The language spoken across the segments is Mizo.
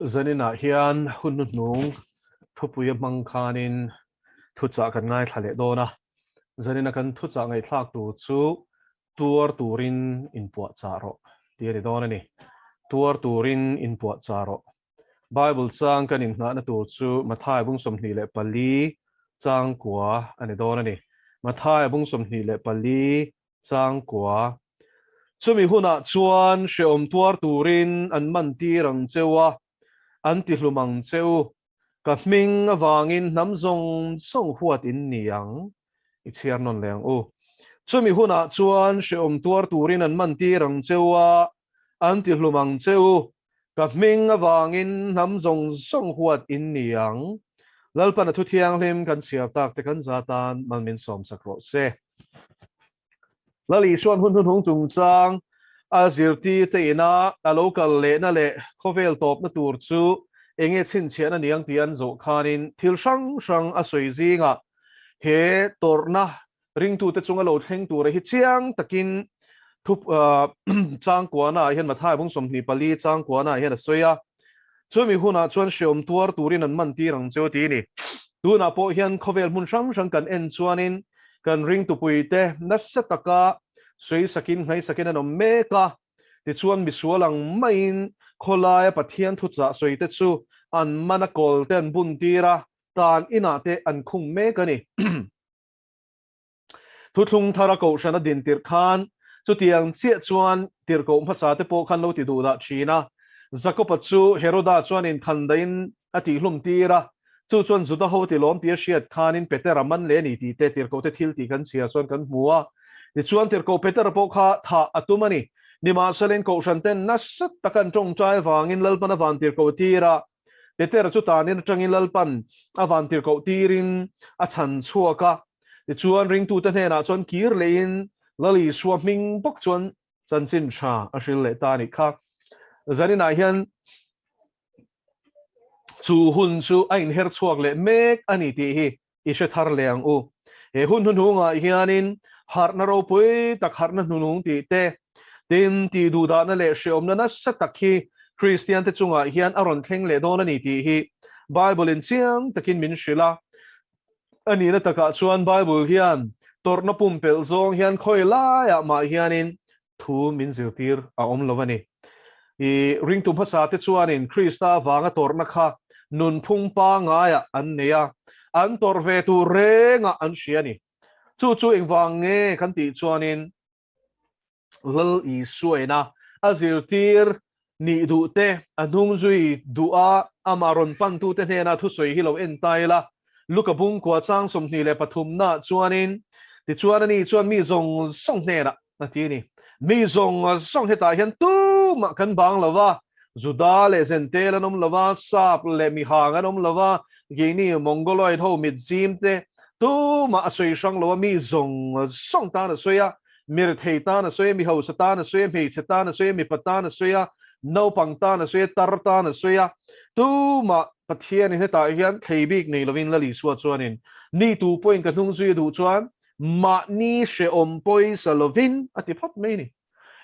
Zaninah hian hun hnuhnung thupui a hmang khanin thuchah kan ngaithla leh dawn a. Zanina kan thuchah ngaihthlak tur chu Tuar turin inpuahchah rawh tih a ni dawn a ni. Tuar turin inpuahchah rawh. Bible chang kan inngahna tur chu Matthai bung 24 chang kua a ni dawn a ni. Matthai bung 24 chang kua. Chumi hunah chuan hreawm tuar turin an man tir ang cheu a, an ti hlum ang che u. Ka hming avangin hnam zawng zawng huat in ni ang. I chhiar nawn leh ang u. Chumi hunah chuan hreawm tuar turin an man tir ang cheu a, an ti hlum ang che u. Ka hming avangin hnam zawng zawng huat in ni ang. Lalpan a thu thianghlim kan chhiar tak te kan za tan mal min sawmsak rawh se. Lal Isuan hun hnuhnung chungchang a zirtirte ina a lo kal lehna leh khawvel tawpna tur chu enge chhinchhiahna niang tih an zawh khanin thil hrang hrang a sawi zingah he tawrhna ringtute chunga lo thleng tura hi chiang takin thu changkuana ah hian Matthai bung 24 changkuana ah hian a sawi a. Chumi hunah chuan hreawm tuar turin an man tir ang cheu ti ni. Tunah pawh hian khawvel hmun hrang hrang kan en chuanin kan ringtupuite nasa taka sawisakin hnaisakin an awm mek a, tichuan misual ang maiin khawlaia Pathian thuchah sawite chu an mana kawlte an bun tir a, tan inah te an khung mek a ni. Thuthlung thara kohhran a din tirh khan chutiang chiah chuan tirhkoh hmasa te pawh khan lo ti duh dah thin a. Jakoba chu Heroda chuan inkhandaiin a tihhlum tir a, chu chuan Juda ho ti lawm tih a hriat khanin Petera man leh a ni tih te tirhkoh te thil tih kan chhiar chuan kan hmu a. Tichuan tirhkoh Petera pawh kha thah a tum a ni. Nimahselain kohhran ten nasa taka an tawngtai avangin Lalpan a van tirhkoh tir a, Petera chu tanin atangin Lalpan a van tirhkoh tirin a chhan chhuak a. Tichuan ringtute hnenah chuan kir lehin Lal Isua hming bawk chuan chanchin tha a hril leh ta a nih kha. Zaninah hian chu hun chu a inher chhuak leh mek a ni tih hi i hre thar leh ang u. He hun hnuhnungah hianin harhna ropui tak harhna hnunung tih te, tin tih duhdahna leh hreawmna nasa tak hi Kristiante chungah hian a rawn thleng leh dawn a ni tih hi Bible-in chiang takin min hrilh a. A nihna takah chuan Bible hian tawrhna pumpelh zawng hian khawi laiah mah hianin thu min zirtir a awm lo a ni. I ringtu hmasa te chuanin Krista avanga tawrhna kha nunphung pangaiah an nei a, an tawrh ve tur rengah an hria a ni. Chu chu engvang nge kan tih chuanin Lal Isuaina a zirtir nih duh te, a hnung zui duh a, amah rawn pantute hnena thusawi hi lo en ta ila, Luka bungkua chang 23 naah chuanin, Tichuan ani chuan mi zawng zawng hnenah a ti a ni. Mi zawng zawng hetah hian tumah kan bang lo va, Juda leh Zentel an awm lo va, Sap leh Mihang an awm lo va, keini Mongoloid ho mitzim te tumah a sawi hrang lo a, mi zawng zawng tan a sawi a, Mi rethei tan a sawi a, mi hausa tan a sawi a, hmeichhe tan a sawi a, mipa tan a sawi a, naupang tan a sawi a, tar tan a sawi a. Tumah Pathianin hetah hian thlei bik nei lovin Lal Isua chuanin, Ni tu pawhin ka hnung zui a duh chuan mahni hrehawm pawisa lovin a ti phawt mai a ni.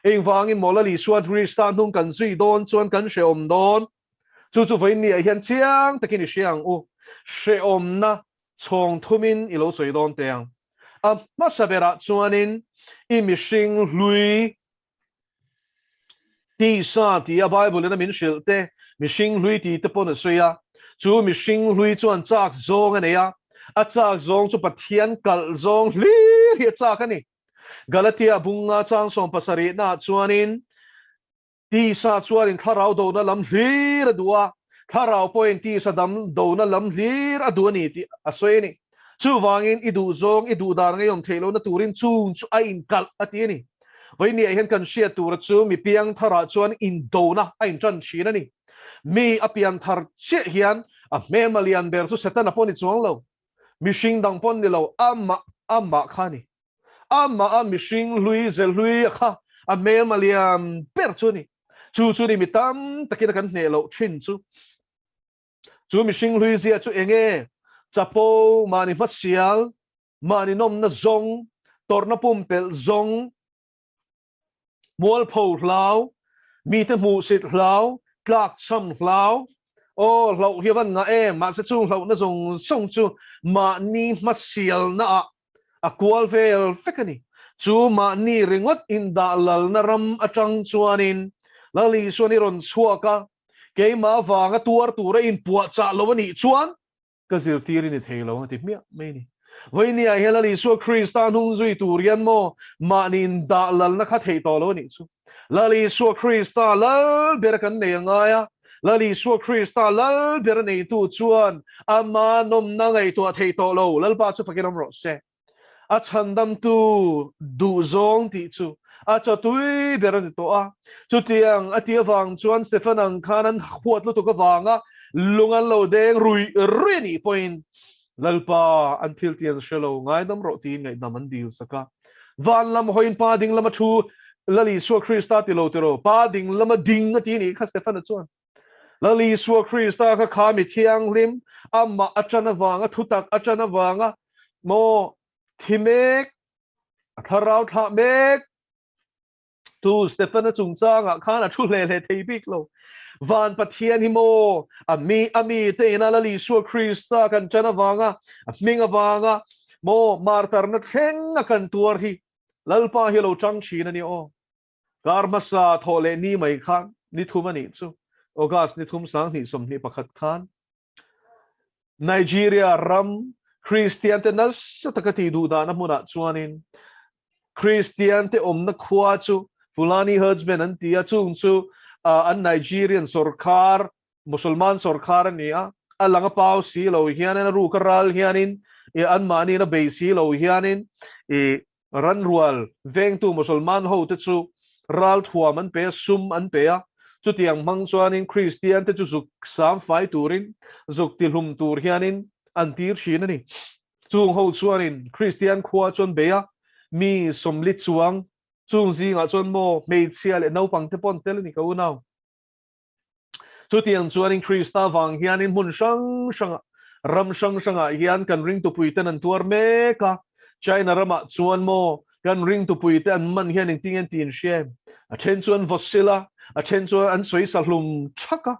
Engvangin maw Lal Isua Krista hnung kan zui dawn chuan kan hrehawm dawn? Chu chu vawiin niah hian chiang takin i hria ang u. Hrehawmna chhawng thumin i lo sawi dawn teh ang. A hmasa berah chuanin i mihring hlui tisa tia Bible-in a min hrilh te, mihring hlui ti te pawn a sawi a. Chu mihring hlui chuan chak zawng a nei a, a chak zawng chu Pathian kalh zawng hlir hi a chak a ni. Galatia bunga chang 70 naah chuanin Tisa chuanin thlarau dona lam hlir a duh a, thlarau pawhin tisa dam dona lam hlir a duh a ni tih a sawi a ni. Chuvangin i duh zawng, i duh dan ngeiawm theih lohna turin chung chu a inkalh a ti a ni. Vawinia hian kan hriat tura chu mi piang tharah chuan indona a intan thin a ni. Mi a pian thar chiah hian a hmelma lian ber chu Setana pawh ni chuang lo, mihring dang pawh ni lo, amah amah kha a ni. Amah a mihring hlui ze hlui a kha a hmel a lian ber chu a ni. Chu chu ni mi tam takin a kan hneh loh thin chu. Chu mihring hlui zia chu eng nge? Chapo, mahni hmasial, mahni nawmna zawng, tawrhna pumpelh zawng, mualpho hlau, mite hmuhsit hlau, tlakchham hlau. Aw, hlauh hi a van ngah em, mahse chung hlauhna zawng zawng chu mahni hmasialnaah a kual vel vek a ni. Chu mahni ringawt indah lalna ram atang chuanin Lal Isuan i rawn chhuak a, keimah avanga tuar tura inpuahchah lo a nih chuan ka zirtir i ni thei lo a ti hmiah mai a ni. Vawinia hian Lal Isua Krista hnung zui tur hian maw mahni indah lalna kha theih tawh lo a nih chu. Lal Isua Krista lal ber kan nei a ngai a, Lal Isua Krista lal ber a neitu chuan ama nawmna ngaihtuah theih tawh lo, Lalpa chu fakin awm rawh se. A chhandamtu duhzawng tih chu a chawtui ber a ni tawh a. Chutiang a tih avang chuan Stefan ang khan an huat lutuk avanga lung an lo deng ruih ruih a nih pawhin Lalpa an thil tih an hre lo, ngaidam rawh tiin ngaihdam an dil sak a. Van lam hawiin Pa ding lama thu Lal Isua Krista ti lo tiraw, Pa ding lama ding a ti a nih kha Stefan-a chuan. Lal Isua Krista kha kha mi thianghlim, amah a ṭan avanga, thutak a ṭan avanga maw thi mek, a thlarau thlah mek tu Stefan-a chungchangah khan a thu hle hle thei bik lo. Van Pathian hi maw a mi a mi te ina Lal Isua Krista kan ṭan avanga, a hming avanga maw martarna thleng a kan tuar hi Lalpa hi a lo ṭang ṭhin a ni aw. Kar hmasa thawh leh ni mai khan ni thum a nih chu, August ni thum 2021 khan Nigeria ram Kristian te nasa taka tih duh dahna hmunah chuanin Kristian te awmna khua chu Fulani herdsmen an ti a, chung chu an Nigerian sorkar, Musulman sorkar a ni a, a lang a pau si lo hianin a ruk a ral hianin anmahniin a bei si lo hianin i Ranrual vengtu Musulman hote chu ralthuam an pe a, sum an pe a, chutiang hmang chuanin Kristian te chu zuk samfai turin, zuk tihlum tur hianin an tir thin a ni. Chung ho chuanin Kristian khua chu an bei a, mi 40 chuang chung zingah chuan maw hmeichhia leh naupang te pawh an tel a ni ka unau. Chutiang chuanin Krista vang hianin hmun hrang hrangah, ram hrang hrangah hian kan ringtupuiten an tuar mek a. China ramah chuan maw kan ringtupuite an man hian engtin nge tiin hria em? A then chu an vawsil a, a then chu an sawi sa hlum thak a,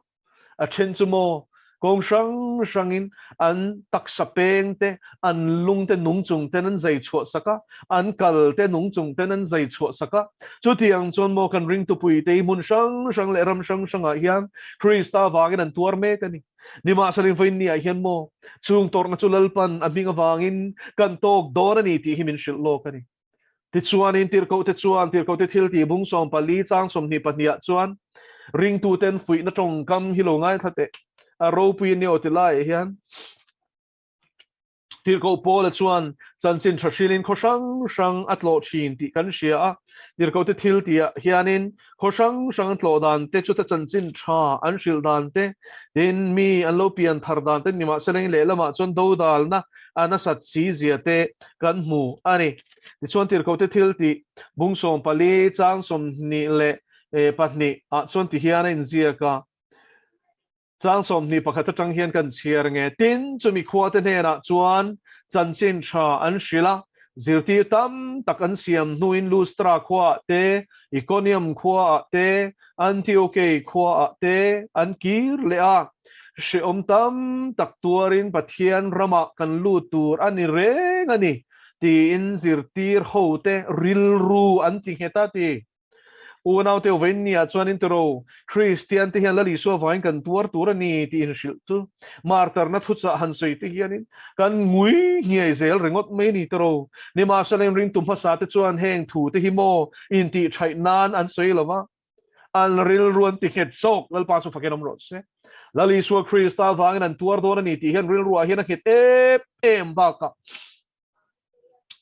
a then chu maw Kawng hrang hrangin an taksa peng te, an lung te nung chung ten an zai chhuah sak a, an kal te nung chung ten an zai chhuah sak a. Chutiang chuan maw kan ringtupui te hi hmun hrang hrang leh ram hrang hrangah hian Krista vangin an tuar mek a ni. Nimahsela vawiinniah hian maw chung tawrhna chu Lalpan a hming avangin kan tawk dawn a ni tih hi min hrilh lawk a ni. Tichuanin tirhkohte chuan tirhkohte thiltih bung 14 chang 22 ah chuan ringtuten fuihna tawngkam hi lo ngaithla teh. A ropui a ni aw ti laiah hian tirhkoh Paula chuan chanchin tha hrilin khaw hrang hrang a tlawh thin tih kan hria a. Tirhkohte thiltihah hianin Khaw hrang hrang an tlawh dan te, chuta chanchin tha an hrilh dan te, tin mi an lo pian thar dan te nimahsela in lehlamah chuan dodalna a nasat si zia te kan hmu a ni. Tichuan tirhkohte thil tih bung 14 chang 22 ah chuan tihian a inziak a. Chang 21 atang hian kan chhiar nge? Tin, chumi khuate hnenah chuan chanchin tha an hrilh a, zirtir tam tak an siam hnuin Lustra khuaah te, Ikonium khuaah te, Antiokei khuaah te an kir leh a. Hrehawm tam tak tuarin Pathian ramah kan lut tur a ni reng a ni, tiin zirtir hote rilru an ti nghet a ti. Unaute Uvainnia chuan in tiro, Kristian te hian Lal Isua vangin kan tuar tur a ni tih inhrilh chu martarna thuchah han sawi te hianin kan ngui hniai zel ringawt mai a ni tiro. Nimahsela inringtu hmasa te chuan heng thu te hi maw intih thaih nan an sawi lo va, an rilru an ti nghet zawk. Lalpa chu fakin awm rawh se. Lal Isua Krista vangin an tuar dawn a ni tih hian rilruah hian a nghet em em bakah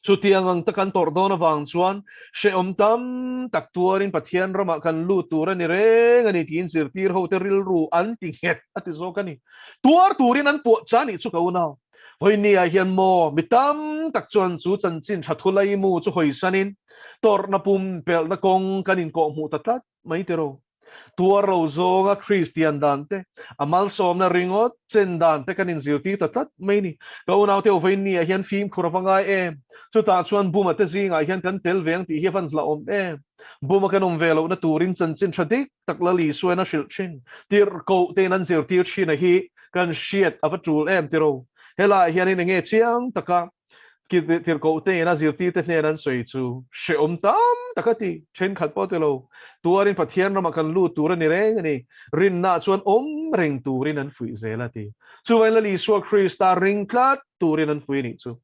Chutiang ang tak an tawrh dawn avang chuan hrehawm tam tak tuarin Pathian ramah kan lut tur a ni reng a ni tiin zirtir hote rilru an ti nghet a ti zawk a ni. Tuar turin an puah cha nih chu ka unau. Vawinia hian maw mi tam tak chuan chu chanchin tha thulaimu chu hawisanin tawrhna pumpelhna kawng kan inkawhhmuh ta tlat mai tiraw. Tuar lo zawnga Kristian dan te, a malsawmna ringawt chen dan te kan inzirtir ta tlat mai ni. Ka unaute Oveini-ah hian fimkhur a va ngai em? Chutah chuan Buma te zingah hian kan tel ve ang tih hi a van hlauhawm em? Buma kan awm ve lohna turin chanchin tha dik tak Lal Isuain a hrilh thin. Tirhkoh tein an zirtir thina hi kan hriat a va tul em tiro? Helaiah hianin enge chiang taka Tirhkoh tein a zirtirte hnen an sawi chu hrehawm tam tak a ti. Thenkhat pawh ti lo. Tuarin Pathian ramah kan lut tur a ni reng a ni. Rinnaah chuan awm reng turin an fuih zel a ti. Chuvangin Lal Isua Krista ring tlat turin an fuih a nih chu.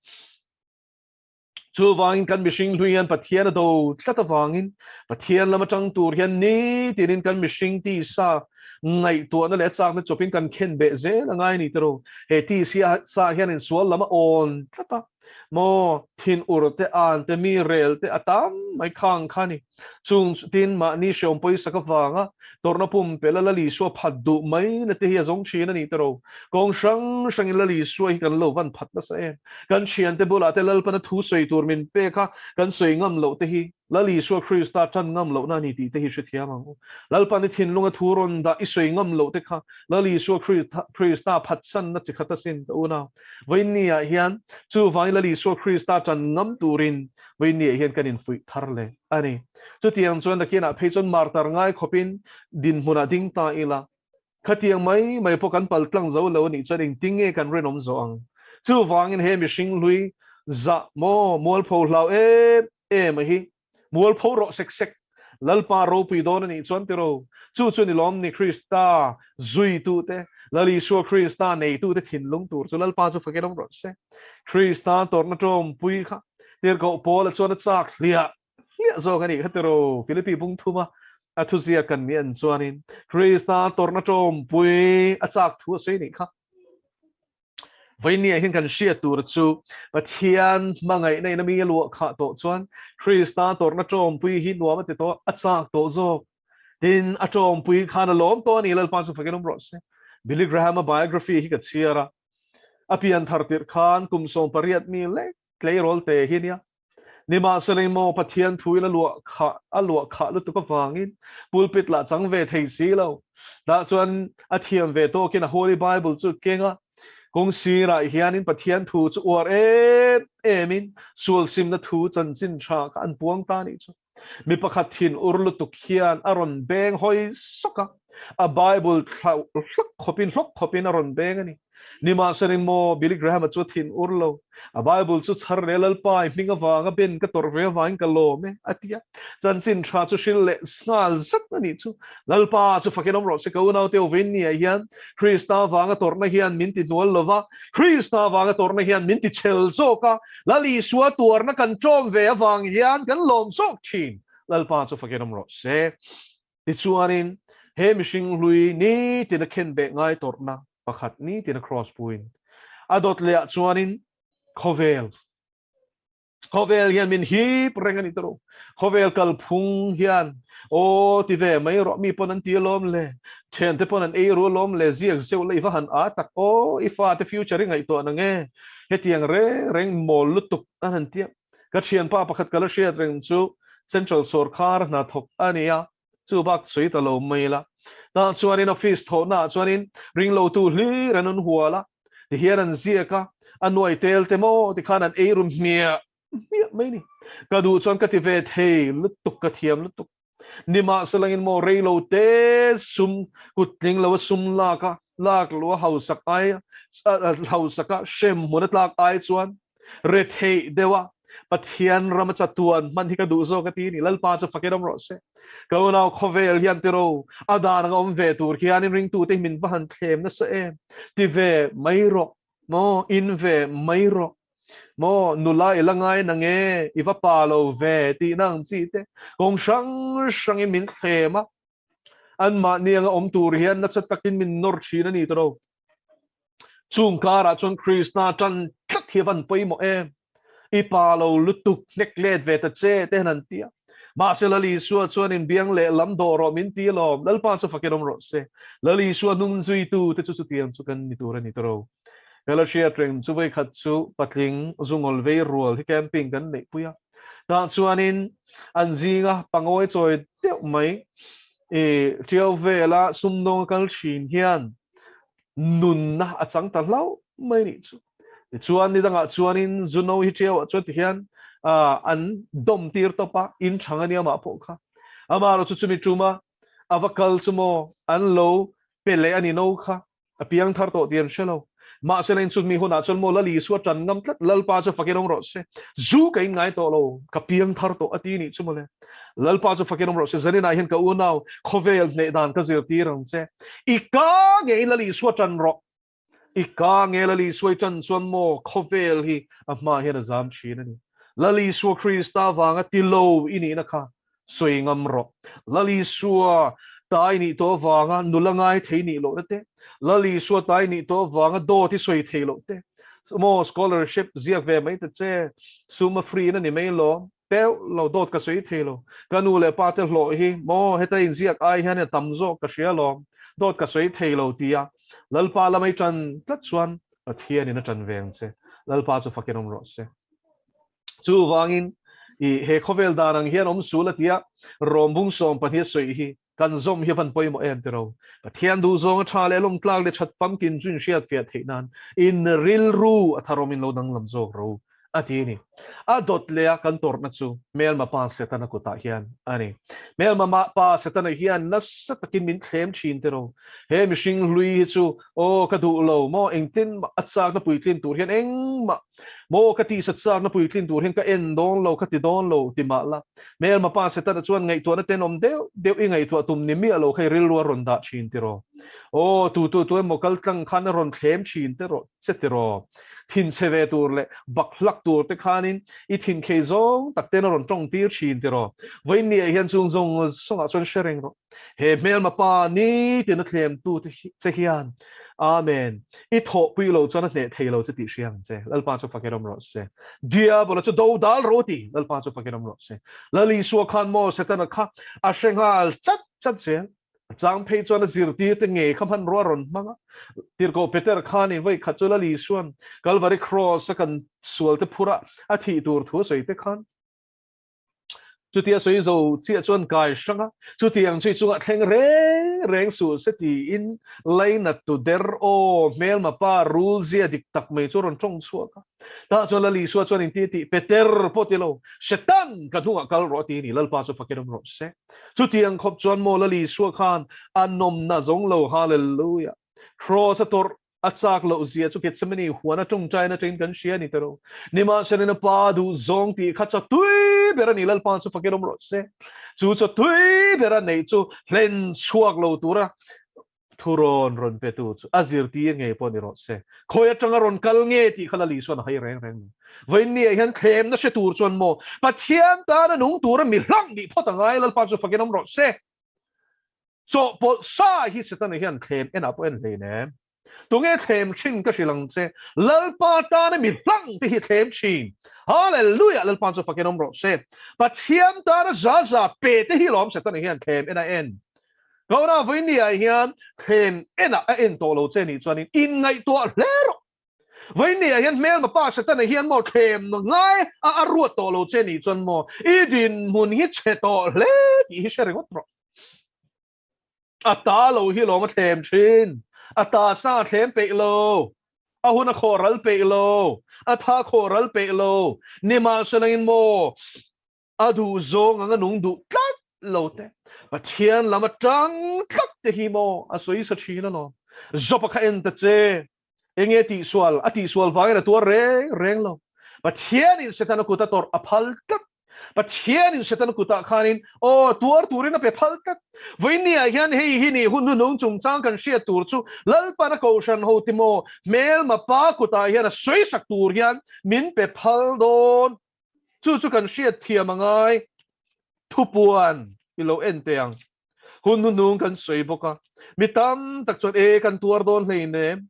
Chuvangin kan mihring hlui hian Pathian a do tlat avangin Pathian lam atang tur hian nitinin kan mihring tisa ngaihtuahna leh a chakna chawpin kan khen beh zel a ngai a ni tiraw. He tisa sa hian insual lam a awn tlat a, maw thin ur te, an te, mi rel te a tam mai khang kha a ni. Chung tin mahni hreawm pawisak avanga tawrhna pumpelh a Lal Isua phat duh mai na te hi a zawng thin a ni tiraw. Kawng hrang hrangin Lal Isua hi kan lo van phat nasa em. Kan thiante bulah te Lalpana thu sawi tur min pek a, kan sawi ngam loh te hi Lal Isua Krista tan ngam lohna a ni tih te hi hrethiam ang u. Lalpan i thinlunga thu rawn dah i sawi ngam loh te kha Lal Isua Krista phatsanna chi khat asin ka unau. Vawiinniah hian chuvangin Lal Isua Krista tan ngam turin vawiinniah hian kan infuih thar leh a ni. Chutiang chuan nakinah phei chuan martar ngai khawpin dinhmunah ding ta ila, Khatiang mai mai pawh kan pal tlang zo lo a nih chuan engtin nge kan rinawm zawh ang? Chuvangin he mihring hlui zah maw mualpho hlau em em a hi mualpho rawh sek sek Lalpa ropui dawn a nih chuan tiro chu chu ni lawm ni Krista zuitute Lal Isua Krista neitute thinlung tur chu Lalpa chu fakin awm rawh se. Krista tawrhna tawmpui kha tirhkoh Paula chuan a chak hliah hliah zawk a nih kha tiraw Philippi bung thuma a thuziak kan nih an chuanin Krista tawrhna tawmpui a chak thu a sawi nih kha. Vawinia hian kan hriat tur chu Pathian hmangaihna in a mi a luah khah tawh chuan Krista tawrhna tawmpui hi nuam a ti tawh a chak tawh zawk. Tin, a tawmpui khan a lawm tawh a ni Lalpa chu fakin awm rawh se. Billy Graham-a biography hi ka chhiar a, a pian thar tirh khan kum 18 mi lek tleirawl te hi nia. Nimahsela emaw Pathian thuin a luah khah a luah khah lutuk avangin pulpit lah chang ve thei si lo. Tah chuan a thiam ve tawkin a Holy Bible chu keng a, kawng sirah hianin Pathian thu chu uar em emin sual simna thu chanchin tha kha an puang ta nih chu. Mi pakhat thin ur lutuk hian a rawn beng hawi sawk a, a Bible thlauh hlawk khawpin hlawk khawpin a rawn beng a ni. Nimahsela maw Billy Graham-a chu a thin ur lo. A Bible chu chhar leh Lalpa i hming avanga ben ka tawrh ve avangin ka lawm e, a ti a. Chanchin tha chu hril leh nghal zat a nih chu. Lalpa chu fakin awm rawh se, ka unaute Oveini-ah hian Krista avanga tawrhna hian min ti hnual lo va, Krista avanga tawrhna hian min ti chhel zawk a, Lal Isua tuarna kan ṭawm ve avang hian kan lawm zawk ṭhin. Lalpa chu fakin awm rawh se. Tichuanin, he mihring hlui nitin a khenbeh ngai tawrhna pakhat nitin a cross puin a dawt leh ah chuanin khawvel, khawvel hian min hip reng a ni tawh. Khawvel kalphung hian aw ti ve mai rawh mi pawn an ti alawm le, thiante pawn an ei ru alawm le, ziak zeuh la i va han a tak aw, i fate future i ngaihtuah na nge, hetiang reng reng mawl lutuk an han tia. Ka thianpa pakhat ka la hriat reng chu Central sawrkar hna thawk a ni a, chu bak sawi ta lo mai la. Tah chuanin office thawhnaah chuanin ringlotu hlir an rawn hual a, tihian an ziak a, a nuai tel te maw tikhan an ei rum hmiah hmiah mai ni. Ka duh chuan ka ti ve thei lutuk, ka thiam lutuk. Nimahselangin maw rei lo te sum kut tling lo a sum lak a, lak lo a hausak ai hausak a hrem hmun a tlak ai chuan retheih deuh a Pathian ram a chatuan hman hi ka duh zawk a ti ni. Lalpa chu fakin awm rawh se. Ka unau khawvel hian tiro a dan anga awm ve tur khianin ringtute hi min va han thlem nasa em. Ti ve mai rawh maw, in ve mai rawh. Maw nula i la ngai na nge i va pa lo ve tih na ang chi te kawng hrang hrangin min thlem a, anmahni anga awm tur hian nasa takin min nawr thin a ni tawh. Chung karah chuan Krista tan tlat hi a van pawimawh em? I pa lo lutuk hnek let ve ta che te han an ti a. Mahse Lal Isua chuan inbiang leh lam dawh rawh min ti alawm, Lalpa chu fakin awm rawh se. Lal Isua hnung zuitu te chu chutiang chu kan ni tur a ni tawh. Ka la hriat reng chu vawikhat chu patling zungawl vei rual hi camping kan neih pui a. Tah chuanin an zinga pangawi chawi deuh mai. I Tiau vela sumdawng a kal thin hian nunna a chang ta hlauh mai nih chu. Tichuan ni dangah chuanin Zuno hi Tiauah chuan tihian an dawm tir tawp a, in chhang a nia amah pawh kha. Amaherawh chu chumi tuma a va kal chu maw an lo pe leh a ni no kha. A piang thar tawh tih an hre lo. Mahse la inchhut mi hunah chuan maw Lal Isua tan ngam tlat, Lalpa chu fakin awm rawh se. Zu ka in ngai tawh lo, ka piang thar tawh a ti nih chu mawle. Lalpa chu fakin awm rawh se, zaninah hian ka unau khawvel hneh dan ka zirtir ang che. I ka nge in Lal Isua tan rawh. I ka nge Lal Isua i tan chuan maw khawvel hi a hmaah hian a zam thin a ni. Lal Isua Krista vanga ti lo i nihna kha sawi ngam rawh. Lal Isua tai nih tawh avanga nula ngai thei nih lohna te, Lal Isua tai nih tawh avanga dawt i sawi thei loh te, maw scholarship ziak ve mai ta che, sum a free in a ni mai lawm, teuh lo dawt ka sawi thei lo, ka nu leh pa te hlawh hi maw heta inziak ai hian a tam zawk ka hria lawm, dawt ka sawi thei lo tia Lalpa lamai tan tlat chuan Pathianin a tan ve ang che, Lalpa chu fakin awm rawh se. Chuvangin, i he khawvel dan ang hian awm sul a tia Rawmbung 12 a sawi hi kan zawm hi a van pawimawh em tiro. Pathian duhzawng a tha leh lawmtlak leh that famkin chu inhriat fiah theih nan in rilru a tharawm in lo danglam zawk ro a ti a ni. A dawt leh a kan tawrhna chu hmelma pa Setana kutah hian a ni. Hmelma pa Setana hian nasa takin min thlem thin tiro. He mihring hlui hi chu aw ka duh lo maw engtin mah a chakna puitlin tur hian engmah Maw ka tihsat chakna puitlin tur hian ka en dawn lo, ka ti dawn lo ti mah la. Hmelma pa Setana chuan ngaihtuahna tenawm deuh deuh i ngaihtuah tum ni miah lo kha i rilru a rawn dah thin tiraw? Aw, tu tu tu emaw kal tlang khan a rawn thlem thin te rawh che tiraw? Thinchhe ve tur leh bak hlak tur te khanin i thinkhei zawng tak ten a rawn tawng tir thin tiraw? Vawiinniah hian chung zawng zawngah chuan hre reng rawh. He hmelma pa nitin a thlemtu che hian Amen. I thawhpui lo chuan a hneh thei lo che tih hria ang che. Lalpa chu fakin awm rawh se. Diabola chu do dal rawh ti. Lalpa chu fakin awm rawh se. Lal Isua khan maw Setana kha a hre nghal chat chat zel. A chang phei chuan a zirtir te ngei kha hmanrua a rawn hmang a. Tirhkoh Peter khan in vawi khat chu Lal Isuan Kalvari Cross a kan sual te phur a a thih tur thu a sawi te khan Chutia sawi zo chiah chuan kai hrang a, chutiang chu i chungah thleng reng reng suh se tiin lainat tu der aw hmelma pa rul zia dik tak mai chu a rawn tawng chhuak a. Tah chuan Lal Isua chuan inti a tih, Peter pawh ti lo, Setan ka hnungah kal rawh a ti a ni, Lalpa chu fakin awm rawh se. Chutiang khawp chuan maw Lal Isua khan a nawmna zawng lo, Hallelujah! Kraws a tawrh A chak loh zia chu Gethsemane huan a tawngtaina atangin kan hria a ni tawh. Nimahselain a pa duh zawng tih kha chaw tui ber a ni, Lalpa chu fakin awm rawh se. Chu chaw tui ber a neih chu hlen chhuak lo tura thurawn rawn petu chu a zirtir ngei pawh ni rawh se. Khawi atanga rawn kal nge tih kha Lal Isuan a hai reng reng lo. Vawiinniah hian thlemna hre tur chuan maw Pathian tana nung tura mi hlang nih phawt a ngai, Lalpa chu fakin awm rawh se. Chawhpawlh sa hi Setana hian thlem enah pawh en hlein em? Tunge thlem thin ka hrilh ang che, Lalpa tana mi hlang te hi thlem thin. Hallelujah! Lalpa chu fakin awm rawh se. Pathian tana za za pe te hi lawm Setana hian thlem en a en. Kauna vawiinniah hian thlem enah a en tawh lo che nih chuanin inngaihtuah hle rawh. Vawiinniah hian hmelma pa Setana hian maw thlem ngai a a ruat tawh lo che nih chuan maw i dinhmun hi chhe tawh hle tih hi hre ringawt rawh. A ta lo hi lawm a thlem thin. A ta sa a thlem peih lo. A hun a khawh ral peih lo. A tha khawh ral peih lo. Nimahselangin maw a duh zawng ang a nung duh tlat lo te. Pathian lam atang tlat te hi maw a sawi sa thin alawm. Job-a kha en ta che. Enge tihsual? A tihsual vangin a tuar reng reng lo. Pathianin Setana kut a tawrh a phal tlat. Pathianin Setana kutah khanin aw tuar turin a pe phal tlat. Vawiinniah hian hei hi nih hun hnunung chungchang kan hriat tur chu Lalpana Kohhran ho ti maw hmelma pa kutah hian a sawisak tur hian min pe phal dawn. Chu chu kan hriat thiam a ngai. Thupuan i lo en teh ang. Hun hnuhnung kan sawi bawk a, mi tam tak chuan e kan tuar dawn hleinem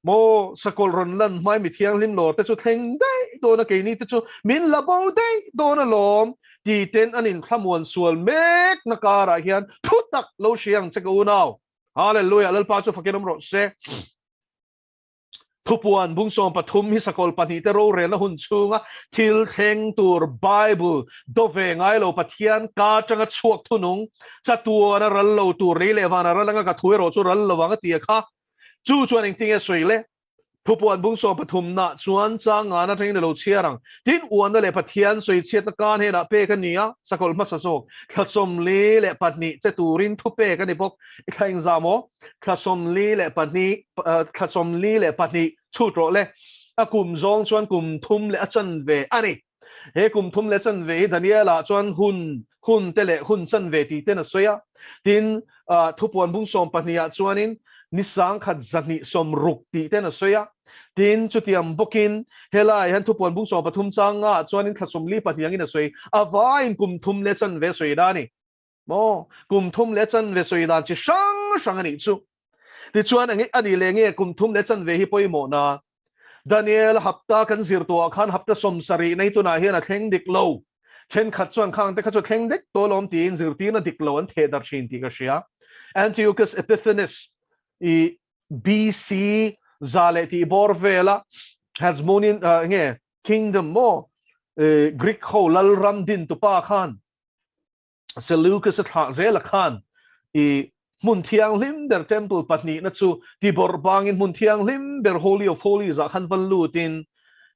maw, sakawlh rawn lan hmai mi thianghlim lawr te chu thleng daih dawn a, keini te chu min la bo daih dawn alawm ti ten an inthlamuan sual mek na karah hian thu tak lo hria ang che ka unau. Hallelujah, Lalpa chu fakin awm rawh se. Thupuan bung 13 hi sakawlh pahnihte rorelna hun chhunga thil thleng tur Bible do ve ngai lo Pathian ka atanga chhuak thunung chatuana ral lo tur lei leh vana ral anga ka thu erawh chu ral lo ang a ti a kha. Chu chuan engtinge sawi le? Thupuan bung 13 nah chuan chang ngana atangin a lo chhiar ang. Tin, uanna leh Pathian sawi chhiatna ka hnenah pek a ni a, sakawlh hmasa zawk thla 42 che turin thu pek a ni bawk. I thla engzah maw? Thla 42, thla 42 chhut rawh le. A kum zawng chuan kum thum leh a chanve a ni. He kum thum leh chanve hi Daniela chuan hun, hun te leh hun chanve tih ten a sawi a. Tin, thupuan bung 12 ah chuanin ni 1000 260 tih ten a sawi a. Tin, chutiang bawkin helaiah hian thupuan bung 13 chang nga ah chuanin thla 42 angin a sawi. A vaiin kum thum leh chanve a sawi dan a ni. Maw? Kum thum leh chanve sawi dan chi hrang hrang a nih chu. Tichuan, a nih leh nge kum thum leh chanve hi pawimawh na? Daniel hapta kan zir tawhah khan hapta 70 nei tunah hian a thleng dik lo. Thenkhat chuan khang te kha chu thleng dek tawh alawm tiin zirtirna dik lo an theh darh thin tih ka hria. Antiochus Epiphanes i BC za leh tih bawr vela Hasmonean nge Kingdom maw Greek ho lalram din tupa khan Seleucus a thlah zel a khan i hmun thianghlim ber temple pahnihna chu ti bawrh bangin hmun thianghlim ber Holy of Holies ah khan va lutin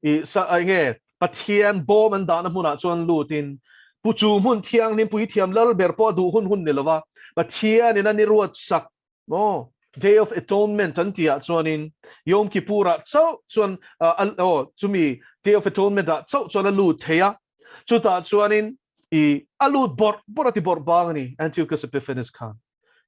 i sa enge Pathian bawm an dahna hmunah chuan lutin pu chu hmun thianghlim puithiam lal ber pawh a duh hun hun ni lova Pathianin a ni ruat sak Maw? Day of Atonement an tih ah chuanin Yom Kippur ah chauh chuan aw chumi Day of Atonement ah chauh chuan a lut thei a, chutah chuanin i a lut bawrh bawrh a ti bawrh bang a ni Antiochus Epiphanes khan.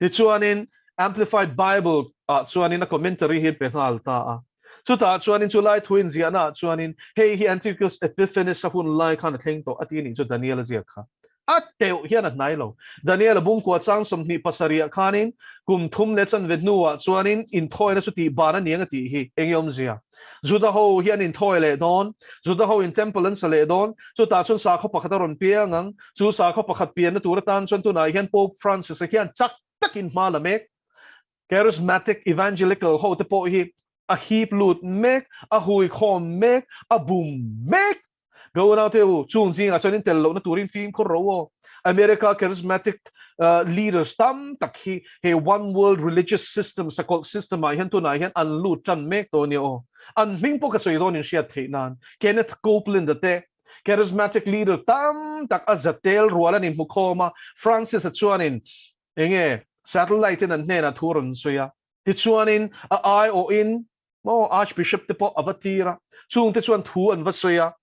Tichuanin Amplified Bible ah chuanin a commentary hi an pe nghal ta a. Chutah chuanin chu lai thu inziahna ah chuanin hei hi Antiochus Epiphanes a hun lai khan a thleng tawh a ti a nih chu Daniel a ziak kha. A teuh hian a hnai lo. Daniel-a bungkua chang 27 ah khanin kum thum leh chanve hnuah chuanin inthawina chu tih ban a ni ang a tih hi eng nge awmzia? Juda ho hi an inthawi leh dawn, Juda ho in temple an sa leh dawn, chutah chuan sakhaw pakhat a rawn piang ang. Chu sakhaw pakhat pianna tur atan chuan tunah hian Pope Francis-a hian chak takin hma la mek. Charismatic Evangelical ho te pawh hi a hip lut mek, a hui khawm mek, a bum mek. Ka unaute u, chung zingah chuan in tel lohna turin fimkhur ro aw. America Charismatic leaders tam tak hi he one world religious system, sakawlh system ah hian tunah hian an lut tan mek tawh a nia aw. An hming pawh ka sawi dawn in hriat theih nan. Kenneth Copeland a te, Charismatic leader tam tak a za tel rual an inhmu khawm a, Francis-a chuanin enge satellite in an hnenah thu a rawn sawi a, tichuanin a aiawhin Maw Archbishop te pawh a va tir a, chungte chuan thu an va sawi a.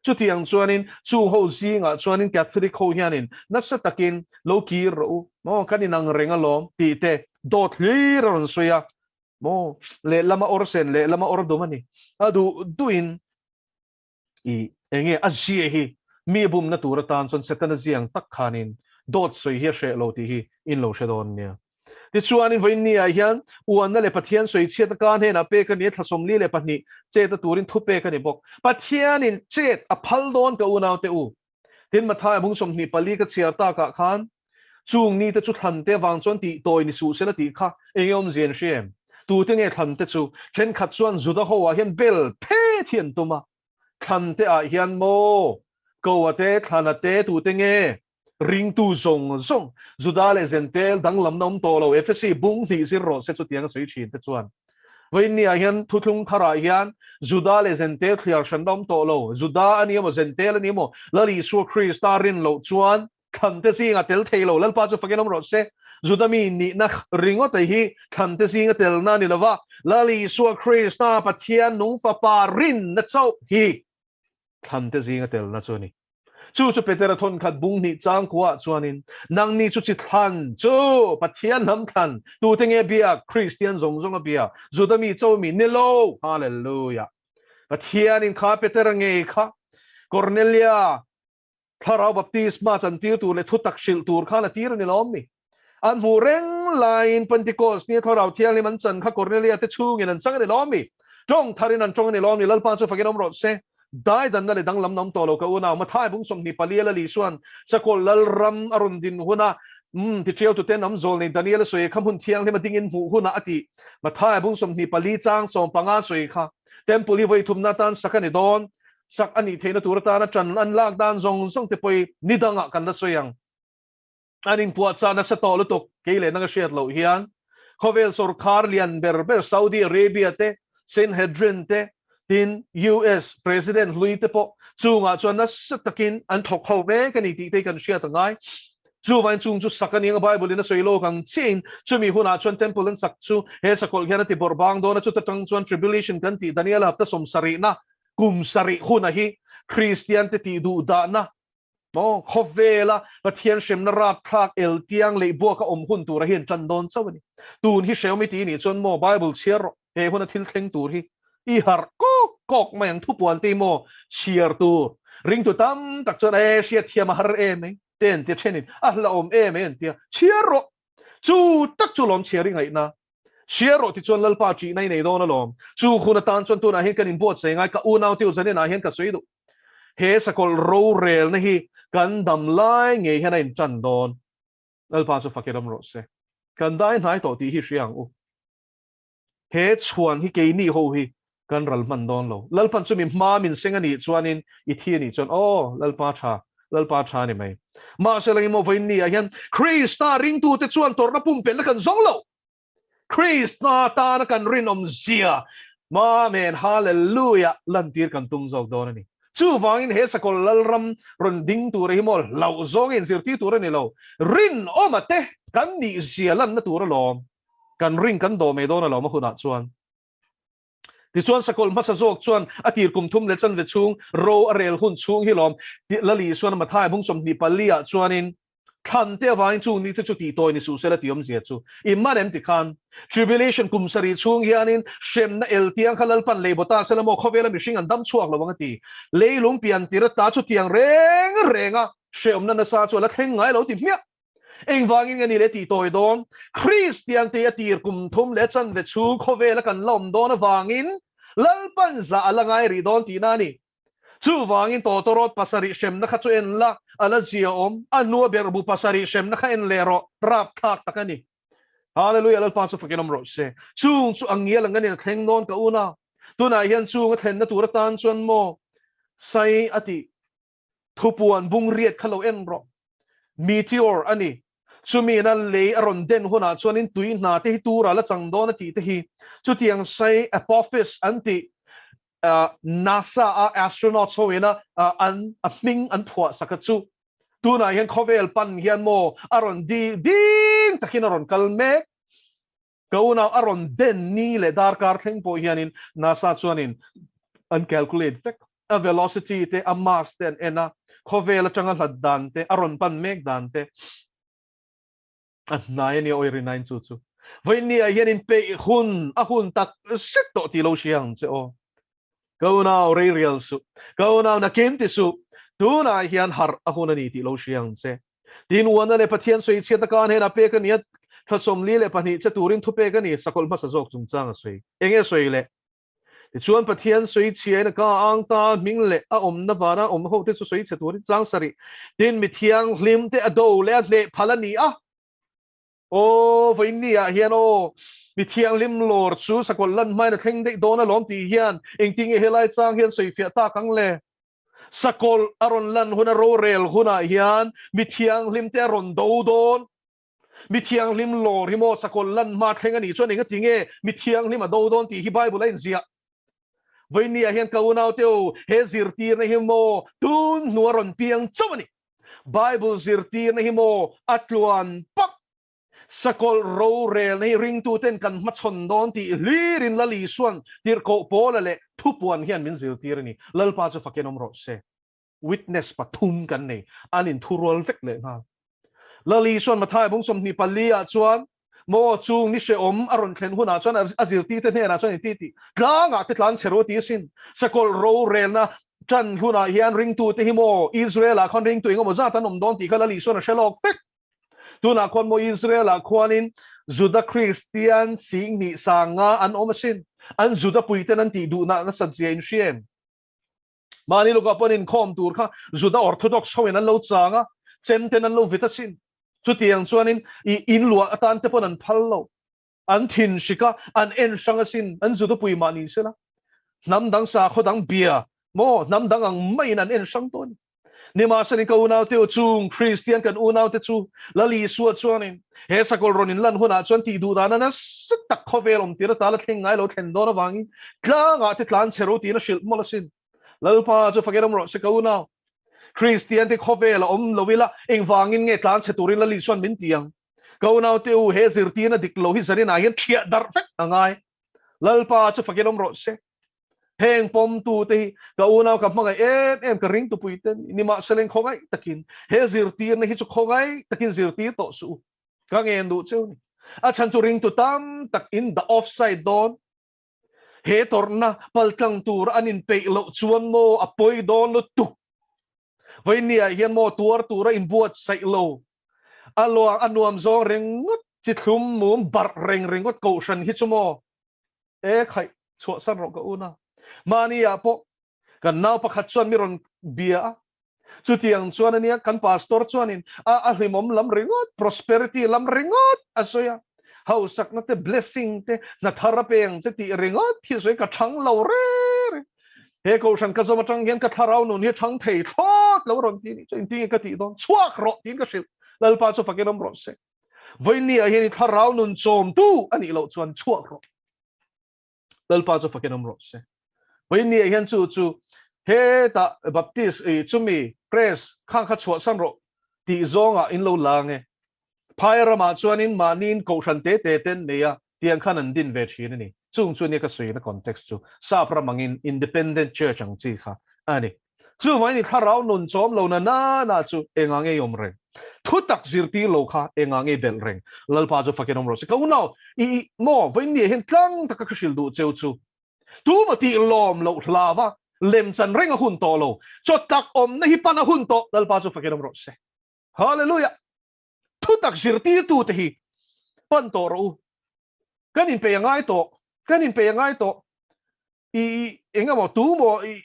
Chutiang chuanin chung ho zingah chuanin Catholic ho hianin nasa takin lo kir rawh u, maw kan inang reng alawm tih te dawt hlir a rawn sawi a. Maw lehlama awr sen lehlama awr dum a ni. A duh duhin I enge a zia hi mi bumna tur atan chuan Setana ziang tak khanin dawt sawi hi a hreh lo tih hi in lo hre dawn nia. Tichuanin vawiin ni ah hian uanna leh Pathian sawi chhiatna ka hnenah pek a ni a, thla 42 chet a turin thu pek a ni bawk. Pathianin chet a phal dawn ka unaute u. Tin Mathaia bung 24 ka chhiar takah khan Chung nite chu thlante avang chuan tih tawi ni suh sela tih kha enge awmzia an hria em? Tute nge thlante chu? Thenkhat chuan Juda ho ah hian bel phet hi an tum a. Thlante ah hian maw? Koa te, Thlana te, tute nge? Ringtu zawng zawng, Juda leh Zentel danglamna awm tawh lo, Efesi bung hnih zir rawh se chutiang a sawi thin te chuan. Vawiinni ah hian thuthlung tharah hian Juda leh Zentel thliar hranna awm tawh lo. Juda a ni emaw Zentel a ni emaw Lal Isua Krista rin loh chuan Thlante zinga tel thei lo Lalpa chu fakin awm rawh se. Juda mi nihna ringawt hi thlante zinga telna a ni lo va, Lal Isua Krista Pathian nung fapa rinna chauh hi thlante zinga telna chu a ni. Chu chu Petera thawnkhat bung hnih changkuaah chuanin, Nangni chu chi thlan chu Pathian hnam thlan, tute nge biak? Kristian zawng zawng a bia, Juda mi cho mi ni lo! Hallelujah! Pathianin kha Petera ngei kha Cornelia Thlarau baptisma chantir tur leh thutak hrilh tur khan a tir a ni lawm mi? An hmuh reng laiin Pentecost nia Thlarau Thianghlim an chan kha Cornelia te chhungin an chang a ni lawm mi? Tawng tharin an tawng a ni lawm mi? Lalpa chu fakin awm rawh se. Daidanna leh danglam na awm tawh lo ka unau Mathai bung 24 a la Lisuan Sakawlh Lalram a rawn din huna. Umm, tiṭiau tuten am zawl nei Daniel a sawi kha hmun thianghlim a dingin hmuh hunah a tih. Matthai bung 24 chang 15 sawi kha Temple hi vawi thumna atan sak a ni dawn. Sak a nih theihna tur atana ṭan an lak dan zawng zawng te pawh ni dangah kan la sawi ang. An inpuahchah nasa tawh lutuk kei leh nanga hriat loh hian khawvel sawrkhar lian ber ber Saudi Arabia te, Sanhedrin te, tin US President hlui te pawh chungah chuan nasa takin an thawk ho mek a ni tih te hi kan hriat a ngai. Chuvain chung chu sak a ni ang a, Bible in a sawi lawk ang chiahin chumi hunah chuan temple an sak chu he sakawlh hian a ti bawrh bang dawn a, chuta tang chuan tribulation kan tih Daniela hapta 70na kum sarih huna hi Kristian te tih duh dahna Maw, khawvela Pathian hremna rapthlak eltiang leh buaka awm hun tura hian tan dawn chauh a ni. Tun hi hrehawm i ti nih chuan maw Bible chhiar rawh, he huna thil thleng tur hi i harh kawk kawk mai ang thupuan te hi maw chhiar tur ringtu tam tak chuan e hriatthiam a har em mai te an tia thenin a hlauhawm em mai an tia chhiar rawh chu tak chu lawm chhiar i ngaihna Chhiar rawh tichuan Lalpa ṭihna i nei dawn alawm. Chu hun atan chuan tunah hian kan inbuatsaih ngai, ka unaute u zaninah hian ka sawi duh. He sakawlh rorelna hi kan dam lai ngei hian a inṭan dawn. Lalpa chu fak i ram rawh se. Kan dai hnai tawh tih hi hria ang u. He chhuan hi keini ho hi kan ral hman dawn lo. Lalpan chu mi hma min seng a nih chuanin i thi a nih chuan aw Lalpa tha, Lalpa tha a ni mai. Mahse lang emaw vawiin ni ah hian Krista ringtute chuan tawrhna pumpelhna kan zawng lo. Krista tana kan rinawm zia Amen Hallelujah lantir kan tum zawk dawn a ni. Chuvangin he sakawlh Lalram rawn ding tur hi maw hlauh zawngin zirtir tur a ni lo. Rinawma te kan nih zia lanna tur alawm. Kan ring kan dawh mai dawn alawm a hunah chuan. Tichuan sakawlh hmasa zawk chuan a tir kum thum leh chanve chhung ro a rel hun chhung hi lawm Lali Isuan Mathai bung 24 ah chuanin thlan te avangin chung ni te chu tih tawi ni suh sela tih awmzia chu i man em tikhan tribulation kum sarih chhung hianin hremna el tiang kha Lalpan lei bawta sela maw khawvela mihring an dam chhuak lo ang a ti. Leilung pian tir ata chutiang reng renga hrehawmna nasa chu a la thleng ngai lo ti hmiah. Engvangin nge ni leh tih tawi dawn? Kristian te a tir kum thum leh chanve chhung khawvela kan la awm dawn avangin Lalpan zah a la ngai rih dawn tihna a ni. Chuvangin tawtawrawt pasarih hremna kha chu en la, a la zia awm. A hnua berhbu pasarih hremna kha en leh rawh, rapthlak tak a ni. Hallelujah, Lalpa chu fakin awm rawh se. Chung chu a ngial ang a ni, a thleng dawn ka unau. Tunah hian chung a thlenna tur atan chuan maw sai a tih? Thupuan bung riat kha lo en rawh. Meteor a ni. Chumi ina lei a rawn den hunah chuanin tui hna te hi tura la chang dawn a tih te hi chutiang sai Apophis an tih NASA a astronauts ho ina an a hming an phuah sak a chu. Tunah hian khawvel pan hian maw a rawn di ding takin a rawn kal mek. Ka unau a rawn den ni leh darkar thleng pawh hianin NASA chuanin an calculate vek. A velocity te, a mass te an en a, khawvel atanga hlat dan te, a rawn pan mek dan te a hnai a nia awi rinain chu chu. Vawiinni ah hian inpeih hun a hun tak zet tawh tih lo hria ang che aw. Ka unau rei rial suh, ka unau nakin ti suh, tunah hian harh a hun a ni tih lo hria ang che. Tin, Uana leh Pathian sawi chhiatna ka hnenah pek a ni a, thla 42 che turin thu pek a ni, sakawlh hmasa zawk chungchang a sawi. Eng nge sawi le? Tichuan, Pathian sawi chhiain a ka ang ta, hming leh a awmna vana awm hote chu sawi chhe turin chang sarih. Tin, mi thianghlim te a do leh a hneh phal a ni a. Aw, vawiinni ah hian aw, mi thianghlim lawr chu sakawlh lan hmain a thleng daih dawn alawm tih hian engtinge helai chang hian sawifiah tak ang le? Sakawlh a rawn lan huna rorel hunah hian mi thianghlim te a rawn do dawn. Mi thianghlim lawr hi maw sakawlh lan hma thleng a nih chuan engati nge mi thianghlim a do dawn tih hi Bible a inziah. Vawiinni ah hian ka unaute u, he zirtirna hi maw tun hnu a rawn piang chauh a ni. Bible zirtirna hi maw a tluan pak. Sakawlh rorelna hi ringtuten kan hmachhawn dawn tih hlirin Lal Isuan tirhkoh Paula leh thupuan hian min zirtir a ni. Lalpa chu fakin awm rawh se. Witness pathum kan nei, an inthurual vek leh nghal. Lal Isuan Matthai bung 24 ah chuan maw chung ni hrehawm a rawn thlen hunah chuan a zirtirte hnenah chuan inti tih tlangah te tlan chhe ru a ti asin. Sakawlh rorelna tan hunah hian ringtute hi maw Israel ah khan ringtu engemaw zat an awm dawn tih kha Lal Isuan a hre lawk vek. Tunah khuan maw Israel ah khuanin Juda Kristian 20,000 sanga an awm asin. An Juda puiten an tih duhna nasat zia in hria em? Mahni lukah pawh an inkhawm tur kha Juda Orthodox hoin an lo chang a, chem ten an lo vit asin. Chutiang chuanin i in luah atan te pawn an phal lo. An thin hrik a, an en hrang asin, an zudupui mah ni sela. Hnam dang sakhaw dang bia maw, hnam dang ang maiin an en hrang tawh a ni. Nimahsela ka unaute u chung Kristian kan unaute chu Lal Isua chuanin he sakawlh rawn inlan hunah chuan tih duh dana nasa tak khawvel awm tir atala thleng ngai lo thlen dawn avangin tlangah te tlan chhe ro tiin a hrilh mawlh asin. Lalpa chu fakin awm rawh se ka unau. Kristian te khawvel a awm lo ila engvangin nge tlan chhe turin Lal Isuan min ti ang? Ka unaute u he zirtirna dik lo hi zaninah hian thiah darh vek a ngai. Lalpa chu fakin awm rawh se. Heng pawmtute hi ka unau ka hmangaih em em ka ringtupui te ni nimahsela khawngaih takin he zirtirna hi chu khawngaih takin zirtir tawh suh u. Ka ngen duh cheu ni. A chhan chu ringtu tam tak in dah offside dawn. He tawrhna paltlang tur an inpeih loh chuan maw a pawi dawn lutuk. Vawinia hian maw tuar tura inbuatsaih lo. A luang a nuam zawng ringawt chi thlum mum barh reng ringawt kohhran hi chu maw E khaih chhuahsan rawh ka u na. Mahni ah pawh kan nau pakhat chuan mi rawn bia a, chutiang chuan ania kan pastor chuanin a a hlimawm lam ringawt, prosperity lam ringawt a sawi a, hausakna te blessing te hna thar a pe ang che tih ringawt hi a sawi ka chhang lo reng reng. He kohhran ka zawm atang hian ka thlarau nun hi a chhang thei thlawt lo rawn ti a nih chuan engtin nge ka tih dawn? Chhuak rawh tiin ka hrilh. Lalpa chu fakin awm rawh se. Vawinia hian i thlarau nun chawmtu a nih loh chuan chhuak rawh. Lalpa chu fakin awm rawh se. Vawinia hian chu chu hetah Baptist i chumi press khang kha chhuahsan rawh tih zawngah in lo la nge. Phai ramah chuanin mahniin kohhran te te ten nei a tiang khan an din ve thin a ni. Chung chu nia ka sawina context chu sap ram angin independent church ang chi kha a ni. Chuvangin i thlarau nun chawm lo na na na chu engah nge i awm reng? Thu tak zirtir lo kha engah nge i belh reng? Lalpa chu fakin awm rawh se. Ka unau, i i maw vawiinniah hian tlang taka ka hrilh duh cheu chu tuma tih lawm loh hlava lemchan reng a hun tawh lo. Chaw tak awmna hi pan a hun tawh. Lalpa chu fakin awm rawh se. Hallelujah! Thu tak zirtirtute hi pan tawh rawh u. Kan inpeih a ngai tawh. Kan inpeih a ngai tawh. I eng emaw tu maw i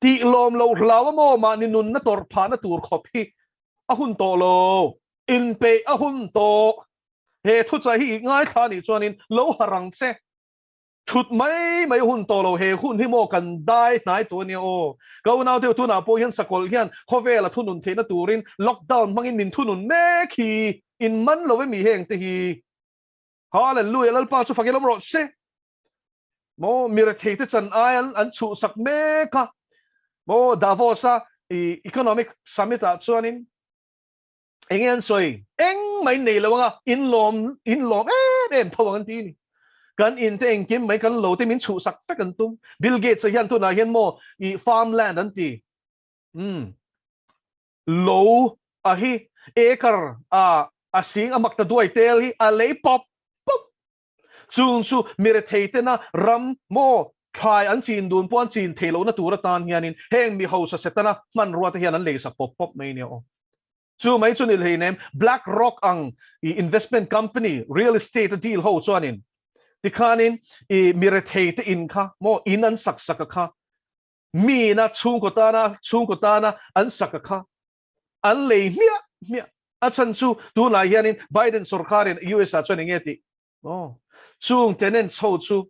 tih lawm loh hlau a maw mahni nunna tawrh phahna tur khawp hi a hun tawh lo. Inpeih a hun tawh. He thuchah hi i ngaithla anih chuanin lo harh ang che. Thut mai mai a hun tawh lo. He hun hi maw kan dai hnai tawh ania aw. Ka unau deuh tunah pawh hian sakawlh hian khawvel a thunun theihna turin lockdown hmangin min thunun mek hi. In man lo emi heng te hi. Hallelujah Lalpa chu fakin awm rawh se. Maw mi rethei te chan ai an an chhuhsak mek a. Maw Davos a i economic summit ah chuanin enge an sawi engmah in nei lo anga in lawm in lawm em em tho ang an ti ni. Kan in te engkim mai kan lo te min chhuhsak vek an tum. Bill Gates a hian tunah hian maw i farmland an ti. Umm. Lo a hi acre a a sing a mak ta duai tel hi a lei pawp pawp. Chung chu mi rethei tena ram maw thlai an chin dun pawh an chin thei lohna tur atan hianin heng mi hausa setana hmanrua te hian an leisak pawp pawp mai nia aw. Chu mai chu ni hleinem Black Rock ang i investment company real estate a deal ho chuanin tikhanin i mi rethei te in kha maw in an sak sak a kha Mina chhungkaw tana chhungkaw tana an sak a kha an lei hmiah hmiah. A chhan chu tunah hianin Biden sorkarin US ah chuan enge tih? Aw, chung tenants ho chu